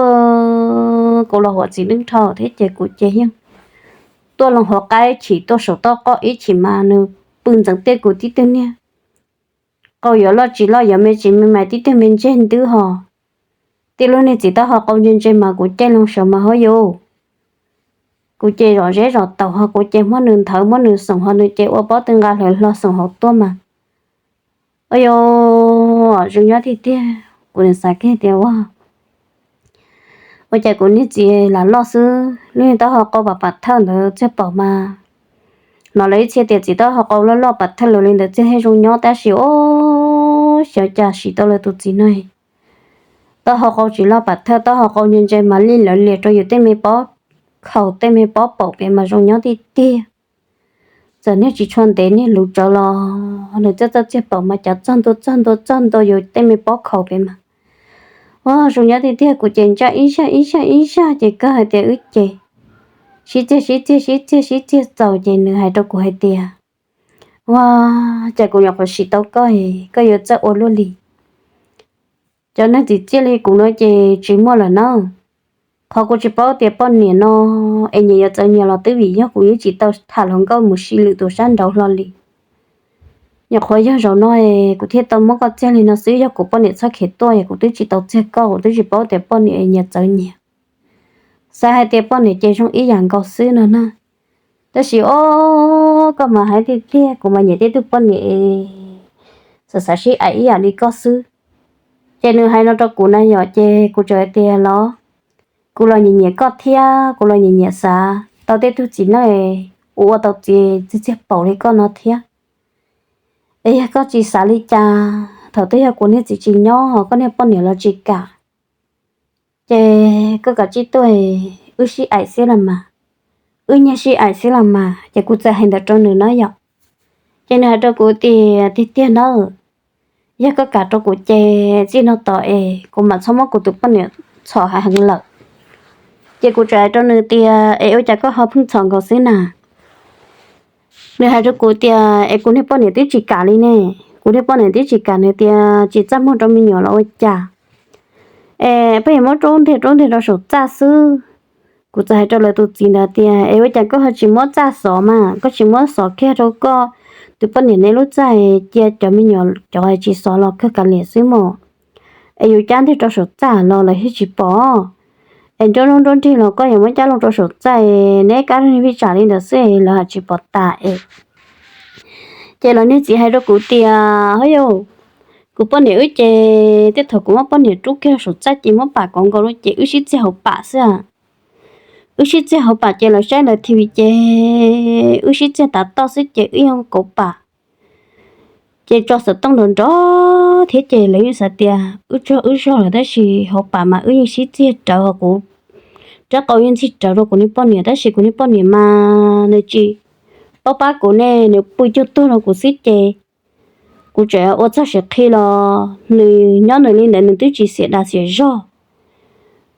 kuv los huam txiv neej dhau thiab ces kuv ces yeej tuaj loo hauv qab ib chim tuaj saum toj qoj ib chim mas nws pw ntxeev tiaj kuv tib tug niag qau yuav loj tsis loj yuav me tsis me mas tib tug me ntseg ntwb ho. Tib lub niag txiv taub hau qau ntse ntse mas kuv caij loo saud mas ho yus, kuv ces zom zeb zom taus ho kuv ces muab nws nthawv muab nws xoom ho nws ces ua pob tw nqa hlawv hlo xoom hauv tuaj mas. Ua yus zoo nyob tiag tiag, kuv xav kiag tias ua ua cas kuv niag txiv lam loj xwb, lub niag taub hau qau pam pam thawj ntawd txiag paum mas. Hnov lawv ib txhia tias txiv taub hau qau loj loj pam thawj lawm li ntawd txiag thiaj zoo nyob tab sis ob xyov cas sim tau lawv tus txiv no taub hau qau tsis loj pam thawj, taub hau qau ntse ntse mas lij lawv lias rau yus tej me pob khaus tej me pob paum pem mas zoo nyob tiag tiag. Txawm niag tsis tshua ntev niag luv tsawv los nws txawj txawj txiag paum mas cov txog ntua txog ntua txog ntua yus tej me pob khaus pem mas. Ua zoo nyob tiag tiag, kuv ces ntsaj ib zaj ib zaj ib zaj ces kawg hais tias wb ces sib txiag sib txiag sib txiag sib txiag txaus ces nws hais rau kuv hais tias, ua cas kuv nyuam qhuav sim tau koj, koj yuav txawj ua luaj li. Cov neeg txim txiaj li kuv no ces tsis muaj lawm na. Qhov kuv tsis paub tias poj niam no es nyias yuav txawv nyias los twb vim yog kuv yeej tsis tau tham hluas nkauj mus sib lwm tus sab nraud hlo li. Nyuam qhuav yog zaum no es kuv thiaj tau muab koj txiag li no xwb, yog kuv poj niam txhob khiav tuaj es kuv twb tsis tau txiag koj, kuv twb tsis paub tias poj niam es nyias txawv nyias. Xav hais tias poj niam ces zoo ib yam nkaus xwb no na. Tab sis ob, koj mas hais tiag tiag, kuv mas nyiam tej tug poj niam xav xav sib aim ib yam li koj xwb. Ces nws hais no rau kuv na yom, ces kuv txawm hais tias los, kuv los nyiam nyiam koj thiab kuv los nyiam nyiam xav tau tej tug txiv neej ua ua tau txiv txiag txiag paum li koj no thiab. Es yog koj tsis xav li cas, thaum twg yog kuv niag txiv tsis nyob ho koj niag poj niam los tsis kam, ces koj kav tsij tuaj, wb sib aim xwb los mas, wb nyiag sib aim xwb los mas. Ces kuv txawm hais ntawd rau nws na yom. Ces nws hais rau kuv tias tiag tiag nawb, yog koj kam rau kuv ces txij no tos es kuv mam txhob muab kuv tus poj niam txhom heev lawm. Ces kuv txawm hais rau nws tias es ua cas koj ho pheej txhom nkaus xwb na? Nws hais rau kuv tias es kuv niag poj niam twb tsis kam li ne, kuv niag poj niam twb tsis kam, nws tias tsis txaj muag rau me nyuam los ua cas, es pheej yuav muab rub ntiag rub ntiag rau saum txaj xwb. Kuv txawm hais rau lawv tus txiv ntawd tias es ua cas koj ho tsis muab txaj xov mas, koj tsis muab xov kiag rau koj tus poj niam neb lub txaj, cia cov me nyuam cov tsis xov los kawg kav liam xwb mas. Es yus cab ntiag rau saum txaj los lawv thiaj tsis pom, es nruab lub nruab nrig los koj yuav muab cab loo rau saum txaj, neb kab vij tsam li ntawd xwb lawv haj tsis pom tas es. Ces los niag txiv hais rau kuv tias ho yus, kuv poj niam wb ces tej thaum kuv muab poj niam rub kiag saum txaj ces muab pam kauv nkaus lawm ces wb sib txiag hauv pam xwb. Wb sib txiag hauv pam ces lawv saib lawv T V ces wb sib txiag tav toj xwb ces wb yeej kauv pam. Ces tso xov tooj nrov nrov thiab ces lawv yeej xav tias wb tsaug wb zog lawm tab sis hauv pam mas wb yeej sib txiag rawv, ho kuv rab qau yeej ntxig rawv rau kuv niag poj niam tab sis kuv niag poj niam mas nws tsis paub pab kuv ne, nws pw cuag tuag rau kuv xwb ces kuv tseem ua txog siav qhi los nws nyob nws li ntawd nws twb tsis xiam dav xiam zog,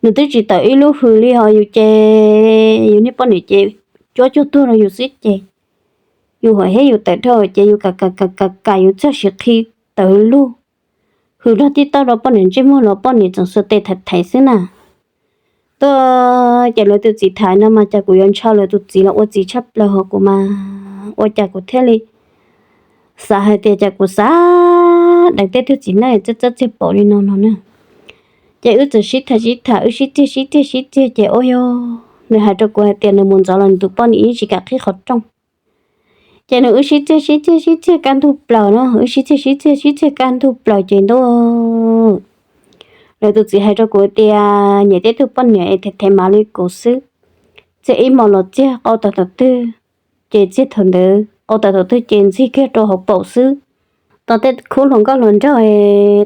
nws twb tsis tawm ib lub hws li ho yus ces yus niag poj niam ces cuab cuag tuag rau yus xwb ces yus ham hib yus tawm dhau ces yus kam kam kam kam yus txog siav qhi tawm lug, hws log tib tauj rau poj niam ntsej muag los poj niam tseem xuas tes thaiv thaiv xwb na. Tuaj ces lawv tus txiv tham no mas cas kuv yuav ntshaw lawv tus txiv los ua txiv tshaj plaws hos kuv mas ua cas kuv thiaj li xav hais tias cas kuv xav deev tej tug txiv neej txawj txawj txiag paum li no no na. Ces wb txawm sib tham sib tham, wb sib txiag sib txiag sib txiag ces ua yog nws hais rau kuv hais tias nws mus ntxov los nws tus poj niam yeej tsis kam qhib qhov rooj. Ces nws wb sib txiag sib txiag sib txiag kaj ntug plaws no, wb sib txiag sib txiag sib txiag kaj ntug plaws ces ntuj, lawv tus txiv hais rau kuv tias nyiam tej tug poj niam es them them mav li kuv xwb, txiag ib hmos los txiag qau tawm thaum twg ces txiag thaum ntawd, qau tawm thaum twg ces ntxig kiag rau hauv paum xwb. Tau tej khub hluas nkauj hluas nraug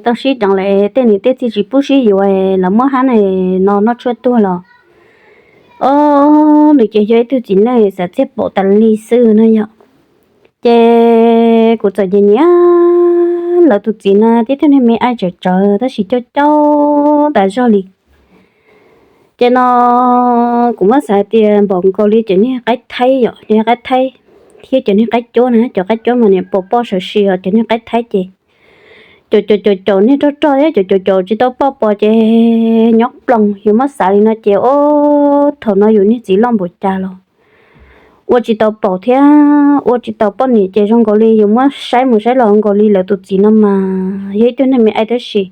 tau sib deev lawm tej niam tej txiv tsis pub sib yuav, lawv muab hab no noj tshuaj tuag los, o, nws ces yog ib tug txiv neej xav txiag paum tas li xwb no yom. Ces kuv txawm nyiam nyiam lawv tus txiv no thiab tej niag me aib tsawv tsawv tab sis coj coj tas zog li. Ces no kuv muab xav tias npaum nkaus li cov niag qaib thaib yom, niag qaib thaib thiab cov niag qaib cuab na, cov qaib cuab mas niam pos poj sawv si os, cov niag qaib thaib ces caum caum caum caum niag rog rog thiab caum caum caum tsis tau poj pos ces nyob ploog, yus muab xav li no ces o, thaum no yus niag txiv loj npaum cas los ua tsis tau paum thiab ua tsis tau poj niam ces zoo nkaus li yus muab saib mus saib los nkaus li lawv tus txiv no mas yog ib tug neeg me aib tab sis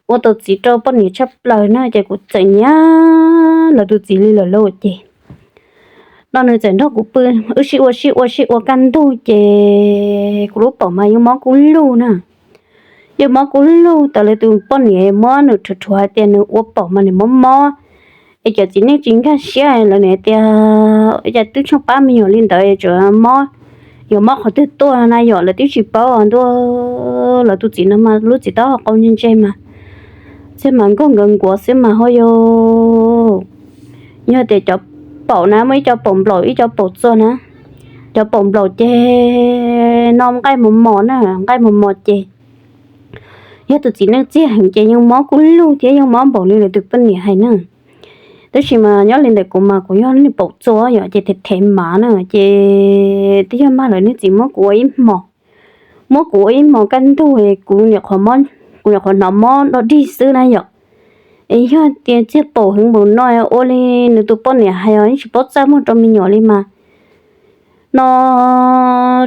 ua tau txiv rau poj niam tshaj plaws na ces kuv txawm nyiam lawv tus txiv li lawm lauj ces no nws txawm nrog kuv pw, wb sib ua sib ua sib ua kaj ntug ces kuv lub paum mas yeej mob kub lug na. Yeej mob kub lug tas lawv tus poj niam muab nws rhuav rhuav hais tias nws ua paum mas nws mob mob, es cov txiv neej tsis nkag siab lawv nim tias cas twb tsheej pab me nyuam li ntawd tsuas mob, yuav mob qhov twg tuaj na yom, lawv twb tsis paub ntua. Lawv tus txiv no mas lub txiv taub hau qau ntse ntse mas txiag mas nkauj nkawd nkuav xwb mas ho yog, yog tias cov paum na muaj ib co paum nplaum ib co paum txuas na, cov paum nplaum ces no nqaij mos mos na, nqaij mos mos ces yog tus txiv neej txiag heev ces yeej mob kub lug thiab yeej mob npaum li lawv tus poj niam hais na. Tab sis mas nyob li ntawm kuv mas kuv yog niag paum txuas yom ces them them mav na ces twb yog mag lawv niag txiv muab kuv ua ib hmos, muab kuv ua ib hmos kaj ntug kuv, kuv nyuam qhuav hnov mob dog dig xwb na yom. Es yog tias txiag paum heev npaum no ua li nws tus poj niam hais os yeej tsis paub txaj muag rau me nyuam li mas no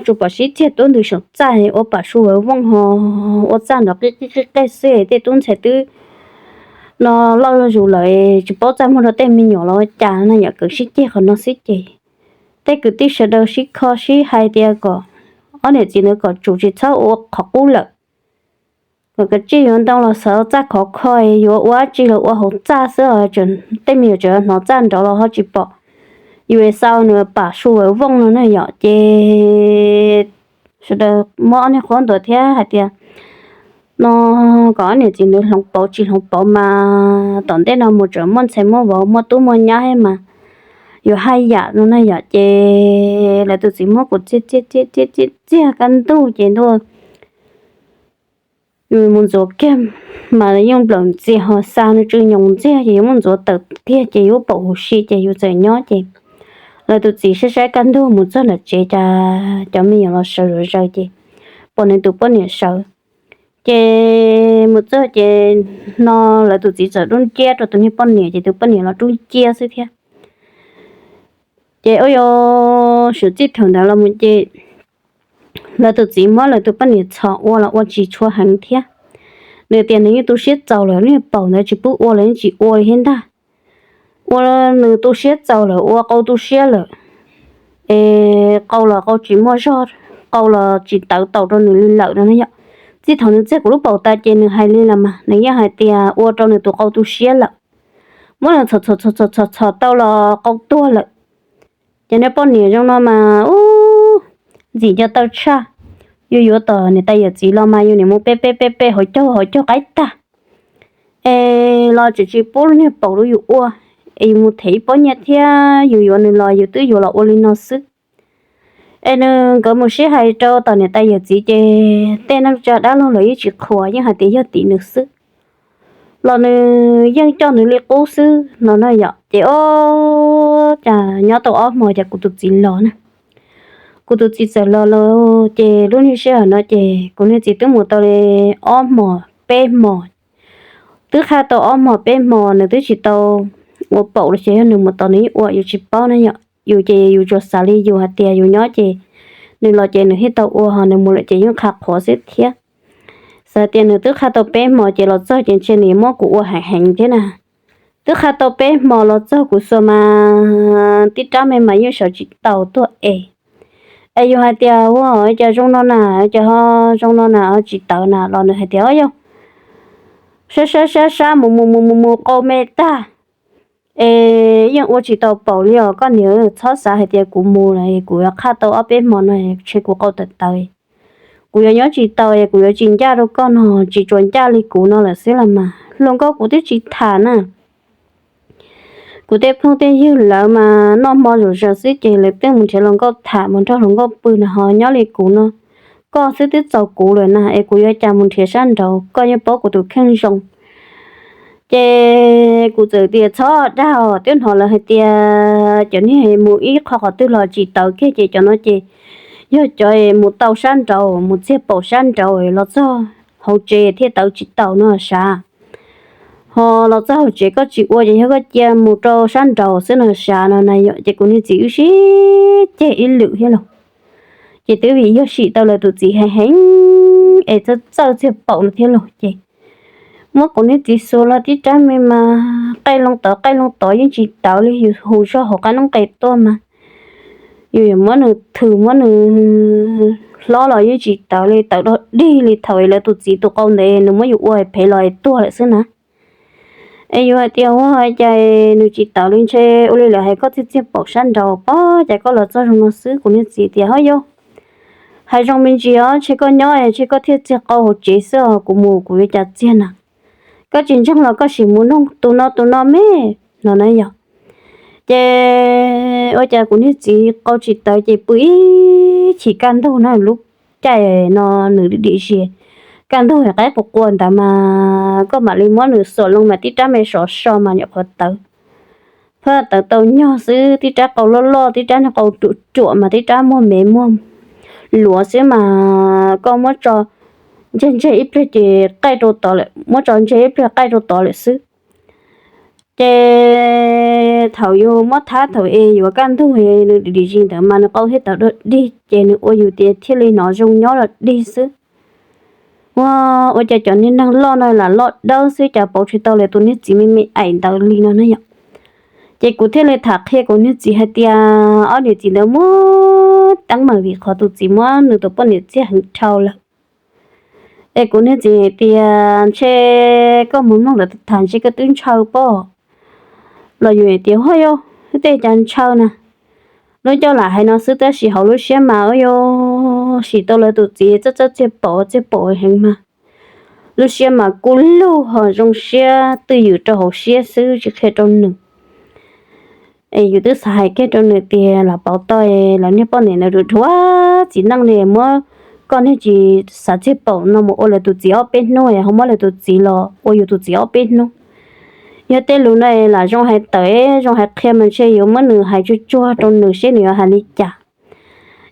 tsuas pom sib txiag tuab ntws saum txaj ua pam su vawv vooj ho ua txaj nrov qij qij qij qej xwb tej tub ntxhais twb no loj zuj zus lawm tsis paub txaj muag rau tej me nyuam los ua cas no yom, kwv sib ceg qhov no xwb ces tej kwv tij sawv daws sib kho sib hais tias kom ob niam txiv ntawd kom tsum tsis txhob ua qhov qub lawm, kom kav tsij yuav ntoo los xaws txaj khov kho, yuav ua dab tsi los ua hauv txaj xwb, tej me nyuam tseem hnov txaj nrov los ho tsis pom. Yus xav nws pam su vawv vooj no ne yom, ces sawv daws muab ob niag qhuab ntuas thiab hais tias no kom ob niam txiv ntawd hloov pauv tsis hloov pauv mas tom ntej no mus tseem muaj ntxhais muaj vauv muaj tub muaj nyab mas yuav haj yam no ne yom, ces lawv tus txiv muab kuv txiag txiag txiag kaj ntug ces ntua mus ntxuav kiag mas yeej nplawm ntxiag ho xa nws tsw nyoos ntxiag ces yuav muab ntxuav tawm kiag ces yuav paum huv si ces yus txawm nyob ces lawv tus txiv saib saib kaj ntug mus txog nram tsev cas cov me nyuam los sawv zom zaws ces pom nws tus poj niam sawv. Ces mus txog ces no lawv tus txiv txawm dub nciab rau tus niag poj niam ces tus poj niam los dub nciab xwb thiab. Ces ua yog swm txij thaum ntawd los mus ces lawv tus txiv muab lawv tus poj niam txhom ua los ua tsis tshua heev thiab. Nws tias nws yeej tu siab txaus lawm, niag paum ntawd tsis pub ua los yeej tsis ua li thiab ntag. Ua nws tu siab txaus lawm, ua qau tu siab lawm, es qau los qau tsis muaj zog, qau los tsis tawv taus rau nws li lawm no yom. Txij thaum nws txiag kuv lub paum tas ces nws hais li los mas nws yeej hais tias ua rau nws tus qau tu siab lawm, muab nws txhom txhom txhom txhom txhom tau los qau tuag lawm. Ces niag poj niam zoo no mas ub, ntxim nco taw tshaj, yus yuav tom niam tais yawm txiv los mas yus niam mus pe pe pe pe hauv caug hauv caug qaib tag, es los tseem tsis pub niag paum rau yus ua, es yus mus them ib pob nyiaj thiab yus yuav nws los yus twb yuav los ua li no xwb. Es nws nkawd mus sib hais rau tom niam tais yawm txiv ces tej neej tsa dab laug los yeej tsis qhuas, yeej hais tias yog tim nws xwb, los nws yeej coj nws li qub xwb no na yom. Ces o, cas nyob tau ob hmo ces kuv tus txiv los na. Kuv tus txiv txawm los lawm ces lub niag sij hawm no ces kuv niag txiv twb mus tau li ob hmos peb hmos, twb qhaj tau ob hmos peb hmos nws twb tsis tau ua paum los ces yog nws mus tos nws yeej ua, yus tsis paub na yom. Yus ces yus tsuas xav li yus hais tias yus nyob ces nws los ces nws thiaj tau ua, ho nws mus lawm ces yeej qha qhuav xwb thiab. Xav tias nws twb qha tau peb hmo ces los txog ces ntshe nws muab kuv ua heev heev thiab na. Twb qha tau peb hmo los txog kuv xuas mas tib rab me mas yeej sawv tsis taus tuaj es. Es yus hais tias ua cas zoo no na, cas ho zoo no na, tsis tawv na los nws hais tias o yog sab sab sab sab mus mus mus mus mus qau me tag es yeej ua tsis tau paum li os. Koj niam, txhob xav hais tias kuv mus kuv yuav qha tau ob peb hmo no ntshe kuv qau tawv tawv, kuv yuav nyob tsis tau, kuv yuav tsis ncaj rau koj no, tsis tsuas ncaj li kuv no lawm xwb los mas. Hluas nkauj kuv twb tsis tham na. Kuv tej phooj tej ywg lawv mas noj hmo zom zaws xwb ces lawv twb mus nrhiav hluas nkauj tham, mus nrog hluas nkauj pw na, ho nyob li kuv no, koj xwb twb txaus kuv lawm na, es kuv yuav cas mus nrhiav sab nraud, koj yeej paub kuv tus kheej zoo. Ces kuv txawm tias txhob dag os, twb hnov lawv hais tias cov niag mus ib qho qhov twg los tsis tawv kiag ces cov no ces yog cov mus tau sab nraud, mus txiag paum sab nraud los txog hauv tsev thiaj tawv tsis taus no sav. Ho los txog hauv tsev koj tsis ua ces yog koj cia mus rau sab nraud xwb no sav no na yom. Ces kuv niag txiv wb sib ceg ib lwm thiab los, ces twb vim yog sim tau lawv tus txiv heev heev es txawj txawj txiag paum no thiab los ces muab kuv niag txiv xuas los tib rab me mas qaij loo tod qaij loo tod yeej tsis tawv li. Yus hu zog hauv qab noob qes tuaj mas yus yuav muab nws thws muab nws hlob los yeej tsis tawv li, tawv dog dig li thaum lawv tus txiv tus qau ntawd nws muab yus ua phem los tuag lawm xwb na. Es yus hais tias ua cas nws tsis tawv li, ntshe ua li lawv hais koj txiag txiag paum sab nraud, pog cas koj los txog zoo no xwb. Kuv niag txiv tias ho yog hais zoo me ntsis os, ntshe koj nyob ntshe koj thiaj txiag qau hauv tsev xwb os, kuv mus kuv yuav cas txiag na. Koj tsis ntseeg los koj sim mus nug tus no tus no me no na yom. Ces ua cas kuv niag txiv qau tsis tawv ces pw ib chim kaj ntug na, lub caij no nws dim dim zis, kaj ntug qaib quas quas ntawd mas koj mam li muab nws xuas loo mas tib rab me sov so mas nyuam qhuav tawv. Phab tawv tau nyog xwb, tib rab qau loj loj, tib rab niag qau ruam ruam mas tib rab muag me muag luav xwb mas koj muab tso ntseg ntseg ib pliag ces qaij rau tod lawm, muab tso ntseg ib pliag qaij rau tod lawm xwb. Ces thaum yus muab thab thaum es yuav kaj ntug nws dim dim zis ntawd mas nws qau thiaj tawv dog dig ces nws ua yus tias thiaj li hnov zoo nyob los dig xwb. Ua, ua cas cov niag neeg loj no lam loj dawb xwb cas pauv tsis tau lawv tus niag txiv me me aim ntawd li no na yom. Ces kuv thiaj li tham qhia kuv niag txiv hais tias ob niam txiv ntawd muab teeb meem vim qhov tus txiv muab nws tus poj niam txiag heev dhau lawm. Es kuv niag txiv hais tias ntshe koj mus mloog lawv tham ntshe koj twb ntshaw pob. Los yus hais tias huaj yog tej cas ntshaw na. Lub ncauj lam hais no xwb tab sis hauv lub siab mas ua yus sim tau lawv tus txiv txawj txawj txiag paum txiag paum heev mas lub siab mas kub lug ho zoo siab twj ywm rau hauv siab xwb tsis qhia rau nws. Es yus twb xav hais kiag rau nws tias lam pauv tau lawv niag poj niam ntawd dhuav txiv neej li muab koj niag tsis xav txiag paum no mus ua lawv tus txiv ob peb hnub ho muab lawv tus txiv los ua yus tus txiv ob peb hnub. Yog tej lus no lam zoo hais tawm zoo hais qhia mas ntshe yuav muab nws hais tsuag tsuag rau nws seb nws yuav hais li cas.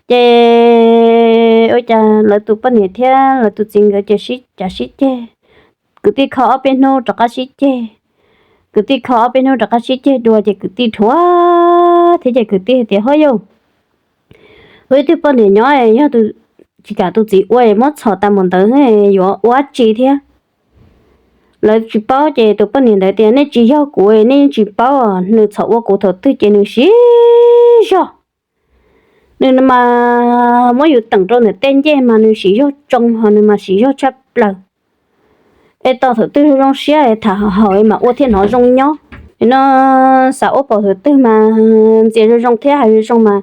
Ces ua cas lawv tus poj niam thiab lawv tus txiv nkawd ces sib cav sib ceg. Kwv tij kho ob peb hnub rov qab sib ceg, kwv tij kho ob peb hnub rov qab sib ceg dua ces kwv tij dhuav thiab ces kwv tij hais tias huaj yog wb ib tug poj niam nyob yog tsis kam tus txiv ua muab txhom tas mus ntawd yuav ua tsi thiab. Lawv tsis paub ces tus poj niam ntawd tias nej tsis yog kuv nej yeej tsis paub, nws txhom ua kuv thaum twg ces nws siv zog. Nws mas muab yus teem rau ntawm tej ncej mas nws siv zog tsoo ho nws mas siv zog tshaj plaws. Es tos thaum twg zoo siab tham haum mas ua thiaj hnov zoo nyob. No xav ua paum thaum twg mas ntxias zoo zoo thiab hais zoo zoo mas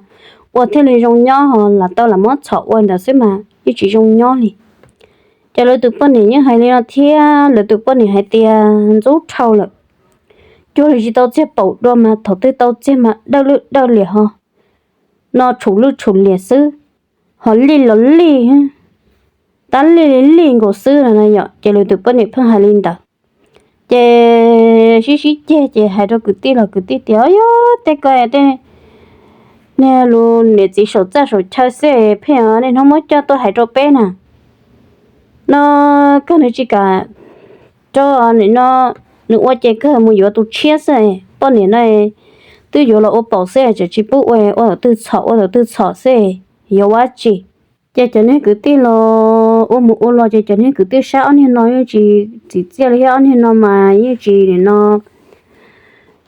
ua thiaj li zoo nyob ho lam tau lam muab txhom ua ntawd xwb mas yeej tsis zoo nyob li. Ces lawv tus poj niam yeej hais li no thiab lawv tus poj niam hais tias ntxub dhau lawm, cuag li tsis tau txiag paum dua mas thaum twg tau txiag mas dawj lwj dawj liam ho no tshum lwj tshum liam xwb, ho lij los lij, tab lij li lij nkaus xwb no na yom. Ces lawv tus poj niam pheej hais li ntawd. Ces sib sib ceg ces hais rau kwv tij los kwv tij tias yog tej ko tej niag lus niam txiv saum txaj saum chaw xwb pheej niaj hnub muab coj tuaj hais rau peb na. No kawg nws tsis kam rau no, nws ua ces kawg mus yuav tus tshiab xwb. poj niam no twb yuav los ua paum xwb, tseem tsis pub ua, ua thaum twg txhom ua thaum twg txhom xwb, yuav ua tsi? Ces cov niag kwv tij los ua mus ua los ces cov niag kwv tij saib ob niag no yeej tsis txim txiaj li thiab, ob niag no mas yeej tsis nim no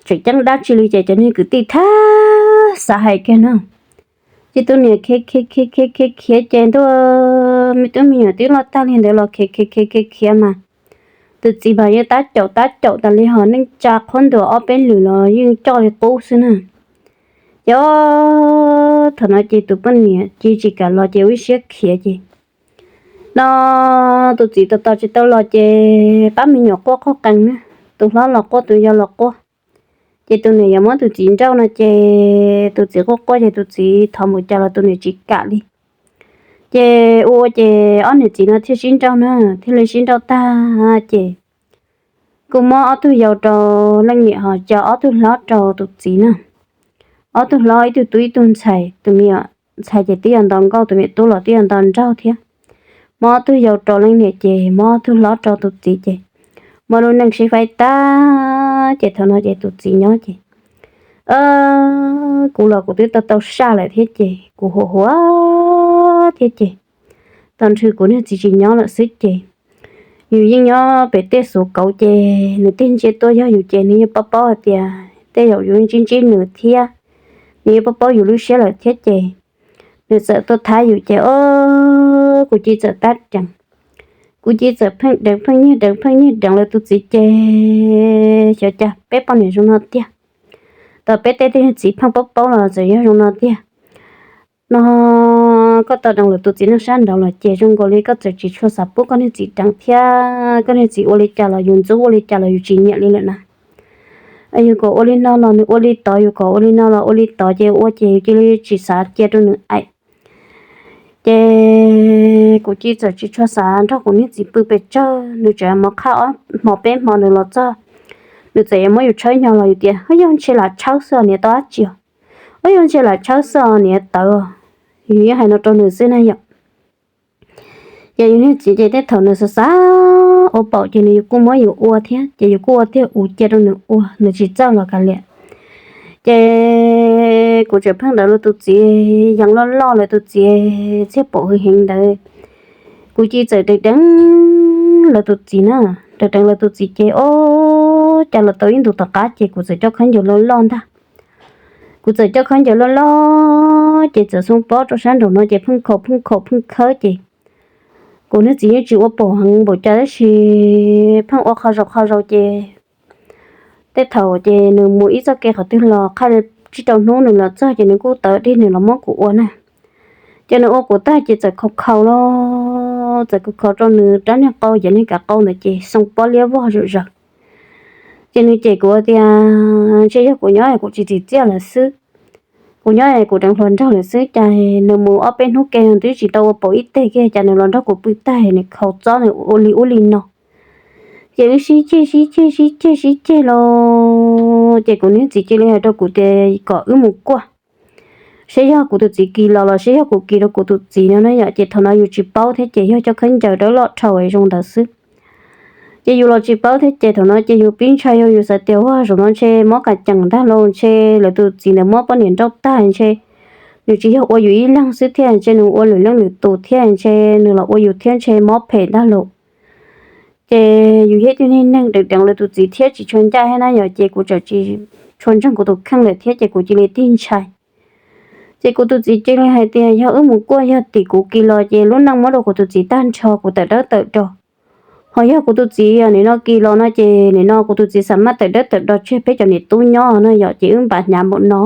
tseem ceeb dab tsi li, ces cov niag kwv tij thab xav hais kiag no. Ces tus niam khiav khiav khiav khiav khiav khiav ces ntuj, me tub me nyuam twb loj tag li ntawd los khiav khiav khiav khiav khiav mas tus txiv mas yeej tab caum tab caum tas li, ho neej tsa qhuab ntuas ob peb lwm los yeej coj li qub xwb na. Ces thaum no ces tus poj niam cia tsis kam los ces ua ib siab khiav ces no tus txiv tos tos tsis tau los ces pab me nyuam quaj qoj qees na, tus hlob los quaj tus yau los quaj. Ces tus niam yuav muab tus txiv nrauj no ces tus txiv quaj quaj ces tus txiv thov mus cas los tus niam tsis kam li. Ces ua ua ces ob niam txiv no thiaj sib nrauj na, thiaj li sib nrauj tag ces kuj muab ob tug yau rau leej niam ho cia ob tug hlob rau tus txiv na. Ob tug hlob ib tug tub ib tug ntxhais, tus me nyuam ntxhais ces twb yog nto nkauj, tus me nyuam tub los twb yog nto nraug thiab. Muab ob tug yau rau leej niam ces muab ob tug hlob rau tus txiv ces muaj lub neej sib faib tag ces thaum no ces tus txiv nyob ces kuv los kuv twb tau tau saj lawm thiab ces kuv huam huam thiab ces tau nrhw kuv niag txiv tsis nyob lawm xwb ces yus yeej nyob pem tej xuv kauv ces nws tej ntsiab tuaj yog yus ces nws yeej paub paub hais tias tej zaum yus ntsib ntsib nws thiab, nws yeej paub paub yus lub siab lawm thiab ces nws txawm tuaj thab yus ces o kuv cia txawm tab deev, kuv cia txawm pheej deev pheej nyiag deev pheej nyiag deev lawv tus txiv ces xyov cas peb poj niam zoo no tiag. Tau peb tej txiv pheej paub paub los txawm yog zoo no tiag. No koj tau deev lawv tus txiv neej sab nraud los ces zoo nkaus li koj txawm tsis tshua xav pub koj niag txiv deev thiab, koj niag txiv ua li cas los yus ntxub, ua li cas los yus tsis nyiam li lawm na. Yus kom ua li no los nws ua li tod, yus kom ua li no los ua li tod ces ua ces yus cia li tsis xav cia rau nws aim. Ces kuv cia txawm tsis tshua xav nrog kuv niag txiv pw pes tsawg, nws tseem mus qhab ob hmo peb hmo nws los txog, nws txawm yuav muab yus tshawb nyo los yus tias o yog ntshe lam tshawb xwb os niam, tau dab tsi os, o yog ntshe lam tshawb xwb os niam tawv. Yus yeej hais no rau nws xwb na yom. Ces yus niag txiv ces tej thaum nws xav xav ua paum ces nws kuj muab yus ua thiab ces yus kuj ua tiag ua cia rau nws ua, nws tsis txawj los kav liam. Ces kuv tseem pheej deev lawv tus txiv, yees loj loj lawv tus txiv txhiaj pom hwv heev ntawd. Kuv cia txawm deev deev lawv tus txiv na, deev deev lawv tus txiv ces o cas los tau ib ntus tom qab ces kuv txawm coj khaub ncaws loj loj ntag. Kuv txawm coj khaub ncaws loj loj ces txawm xoo pob rau sab nraum no ces pheej khaus pheej khaus pheej khawb ces kuv niag txiv yeej tsis ua paum heev npaum cas tab sis pheej ua qho zaus qho zaus ces tej thaum ces nws mus ib txoj kev qhov twg los qhaj tsib rau hnub nws los txog ces nws kuj tawv dig nws los muab kuv ua na. Ces nws ua kuv tag ces txawm khaus khaus los txawm khaus khaus rau nws rab niag qau, yog niag kav qau ntawd ces xoo pob liab vog zom zaws. Ces nws cem kuv tias ntshe yog kuv nyob kuv tsis txim txiaj lawm xwb, kuv nyob kuv deev hluas nraug lawm xwb, cas nws mus ob peb hnub ke nws twb tsis tau ua paum ib teg kiag, cas nws los nrog kuv pw tag nws khaus txob nws ua li ub li no. Ces wb sib ceg sib ceg sib ceg sib ceg los ces kuv niag txiv cia li hais rau kuv tias kom wb mus kuaj, saib yog kuv tus txiv kis los los saib yog kuv kis rau kuv tus txiv no na yom. Ces thaum no yus tsis paub thiab ces yog coj khaub ncaws dawb loj dhau zoo ntawd xwb. Ces yus los tsis paub thiab ces thaum no ces yus pib ntshai, yog yus xav tias ua zaum no ntshe mob kas cees ntag los ntshe lawv tus txiv ntawd muab poj niam nrauj tag ntshe nws tsis yog ua yus ib leeg xwb thiab ntshe nws ua lwm leej lwm tus thiab ntshe nws los ua yus thiab ntshe mob phem ntag los. Ces yus yog ib tug niag neeg deev deev lawv tus txiv thiab tsis tshua ncaj thiab na yom, ces kuv txawm tsis tshua ntseeg kuv tus kheej lawm thiab ces kuv cia li tig ntshai. Ces kuv tus txiv cia li hais tias yog wb mus kuaj yog tim kuv kis los ces lub neej muab rau kuv tus txiv tag nrho, kuv tawm dawb tawm do. Ho yog kuv tus txiv nim no kis los no ces nim no kuv tus txiv xam maj tawm dawb tawm do tseg peb cov niam tub nyob no yom, ces wb npam hnyav npaum no.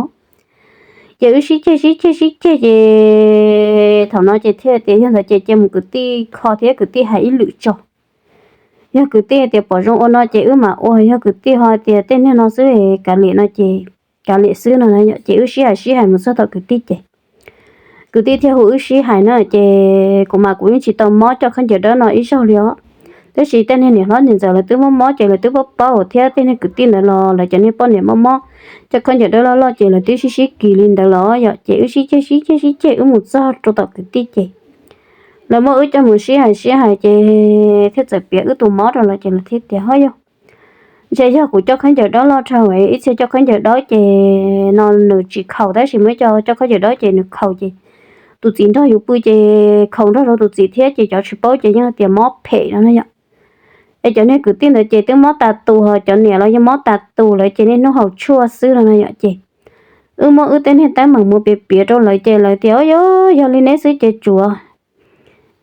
Ces wb sib ceg sib ceg sib ceg ces thaum no ces thiaj tias yog ntawd ces cia mus kwv tij kho thiab kwv tij hais ib lwm tso. Yog kwv tij tias pom zoo ua no ces wb mam ua, yog kwv tij ho tias tej niag no xwb kav liam no ces kav liam xwb no na yom. Ces wb sib hais sib hais mus txog tom kwv tij ces kwv tij thiaj hu wb sib hais na, ces kuv mas kuv yeej tsis tau mob coj khaub ncaws dawb no ib zaug li os. Tab sis tej niag niam hlob niam ntxawm lawv twb mob mob ces lawv twb paub paub thiab tej niag kwv tij ntawd los lawv cov niag poj niam mob mob coj khaub ncaws dawb loj loj ces lawv twb sib sib kis li ntawd los yom. Ces wb sib ceg sib ceg sib ceg wb mus txog rau tom kwv tij ces lawv muab wb coj mus sib hais sib hais ces thiaj txawm piav wb tus mob rau lawv ces lawv thiaj tias ho yog ntshe yog kuv coj khaub ncaws dawb loj dhau, ib txhia coj khaub ncaws dawb ces no nws tsis khaus, tab sis muaj ib co coj khaub ncaws dawb ces nws khaus ces tus txiv nrog yus pw ces khaus nrog rau tus txiv thiab ces cov tsis paub ces yeej tias mob phem no na yom. Es cov niag kwv tij ntawd ces twb mob tas tus, ho cov niam los yeej mob tas tus lawm ces niaj hnub haus tshuaj xwb no na yom. Ces wb muab wb tej niag teeb meem mus piav piav rau lawv ces lawv tias, Yog, yog li neb xwb ces tsuav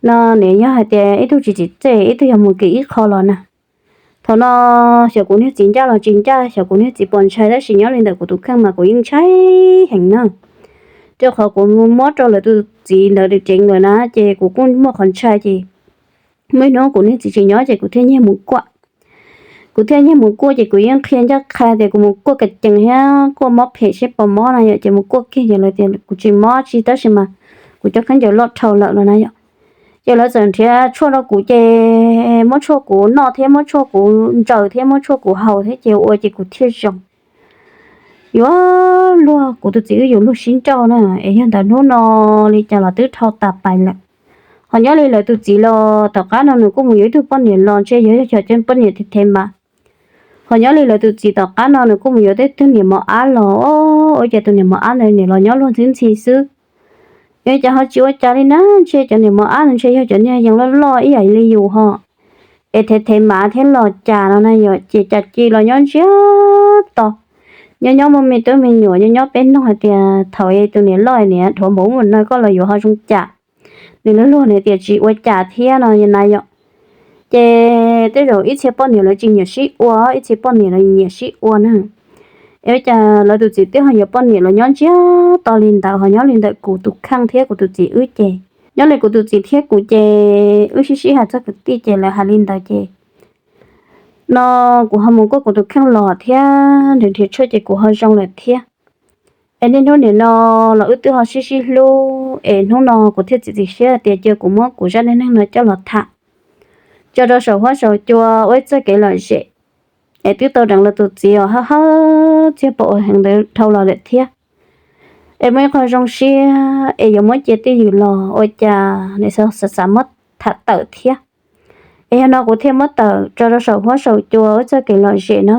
no, nws yog hais tias ib tug tsis tsim txiaj, ib tug yog mus kis ib qho los na. Thaum no xyov kuv niag txiv ncaj los tsis ncaj, xyov kuv niag txiv puas ntshai, tab sis nyob li ntawm kuv tus kheej mas kuv yeej ntshai heev na. Rau qhov kuv muab rau lawv tus txiv ntawd tseev lawm na, ces kuv kuj muaj qhov ntshai ces muaj ib hnub kuv niag txiv tsis nyob ces kuv thiaj nyiag mus kuaj. Kuv thiaj nyiag mus kuaj ces kuv yeej qhia ncaj qha tias kuv mus kuaj kas cees thiab kuaj mob phem seb puas mob na yom, ces mus kuaj kiag ces lawv tias kuv tsis mob tsi, tab sis mas kuv cov khaub ncaws loj dhau lawm no na yom. Ces lawv txawm nrhiav tshuaj rau kuv ces muab tshuaj kuv noj thiab muab tshuaj kuv ntsaws thiab muab tshuaj kuv haus thiab ces ua ces kuv thiaj zoo. Yuav luag, kuv tus txiv wb yuav luag sib nrauj na, es yog ntawm hnub no li cas los twb dhau tas pais lawm. Ho nyob li lawv tus txiv los tom qab no nws kuj mus yuav ib tug poj niam los ntshe yuav yog cov poj niam thev thev mas. Ho nyob li lawv tus txiv tom qab no nws kuj mus yuav ib tug niam mos ab los, ua cas tus niam mos ab ntawd nim los nyob luag ntxhi ntxhi xwb. Yog cas ho tsis ua cas li na, ntshe cov niam mos ab ntawd ntshe yog cov niag yees loj loj ib yam li yus ho, es thev thev mas thiab los cas no na yom, ces cas cia los nyob ntsiag to. Nyob nyob muaj me tub me nyuam, nyob nyob peb nug hais tias thaum tus niam loj niam dhuav npaum ub npaum no koj los yuav ho zoo cas. Nws luag luag nws tias tsis ua cas thiab no na yom. Ces tej zaum ib txhia poj niam lawv tsis nyiam sib ua, ib txhia poj niam lawv nyiam sib ua na. Es ua cas lawv tus txiv twb ho yuav poj niam los nyob ntsiag to li ntawd, ho nyob li ntawm kuv tus kheej thiab kuv tus txiv wb ces, nyob li kuv tus txiv thiab kuv ces wb sib sib hais txog kwv tij ces lawv hais li ntawd ces no kuv ho mus kuaj kuv tus kheej los thiab nrhiav nrhiav tshuaj ces kuv ho zoo lawm thiab. Es niaj hnub nim no los wb twb ho sib sib hlub, es hnub no kuv thiaj txiav txim siab tias cia kuv muab kuv zaj neej neeg no coj los tham tso rau saum huab saum cua ua ib txoj kev lom zem. Es twb tau deev lawv tus txiv uas hawb hawb txiag pom ua heev ntawd dhau los lawm thiab. Es muaj ib qho zoo siab es yuav muab cia twj ywm los ua cas nws xav xav muab tham tawm thiab. Es yog no kuv thiaj muab tawm tso rau saum huab saum cua ua ib txoj kev lom zem na.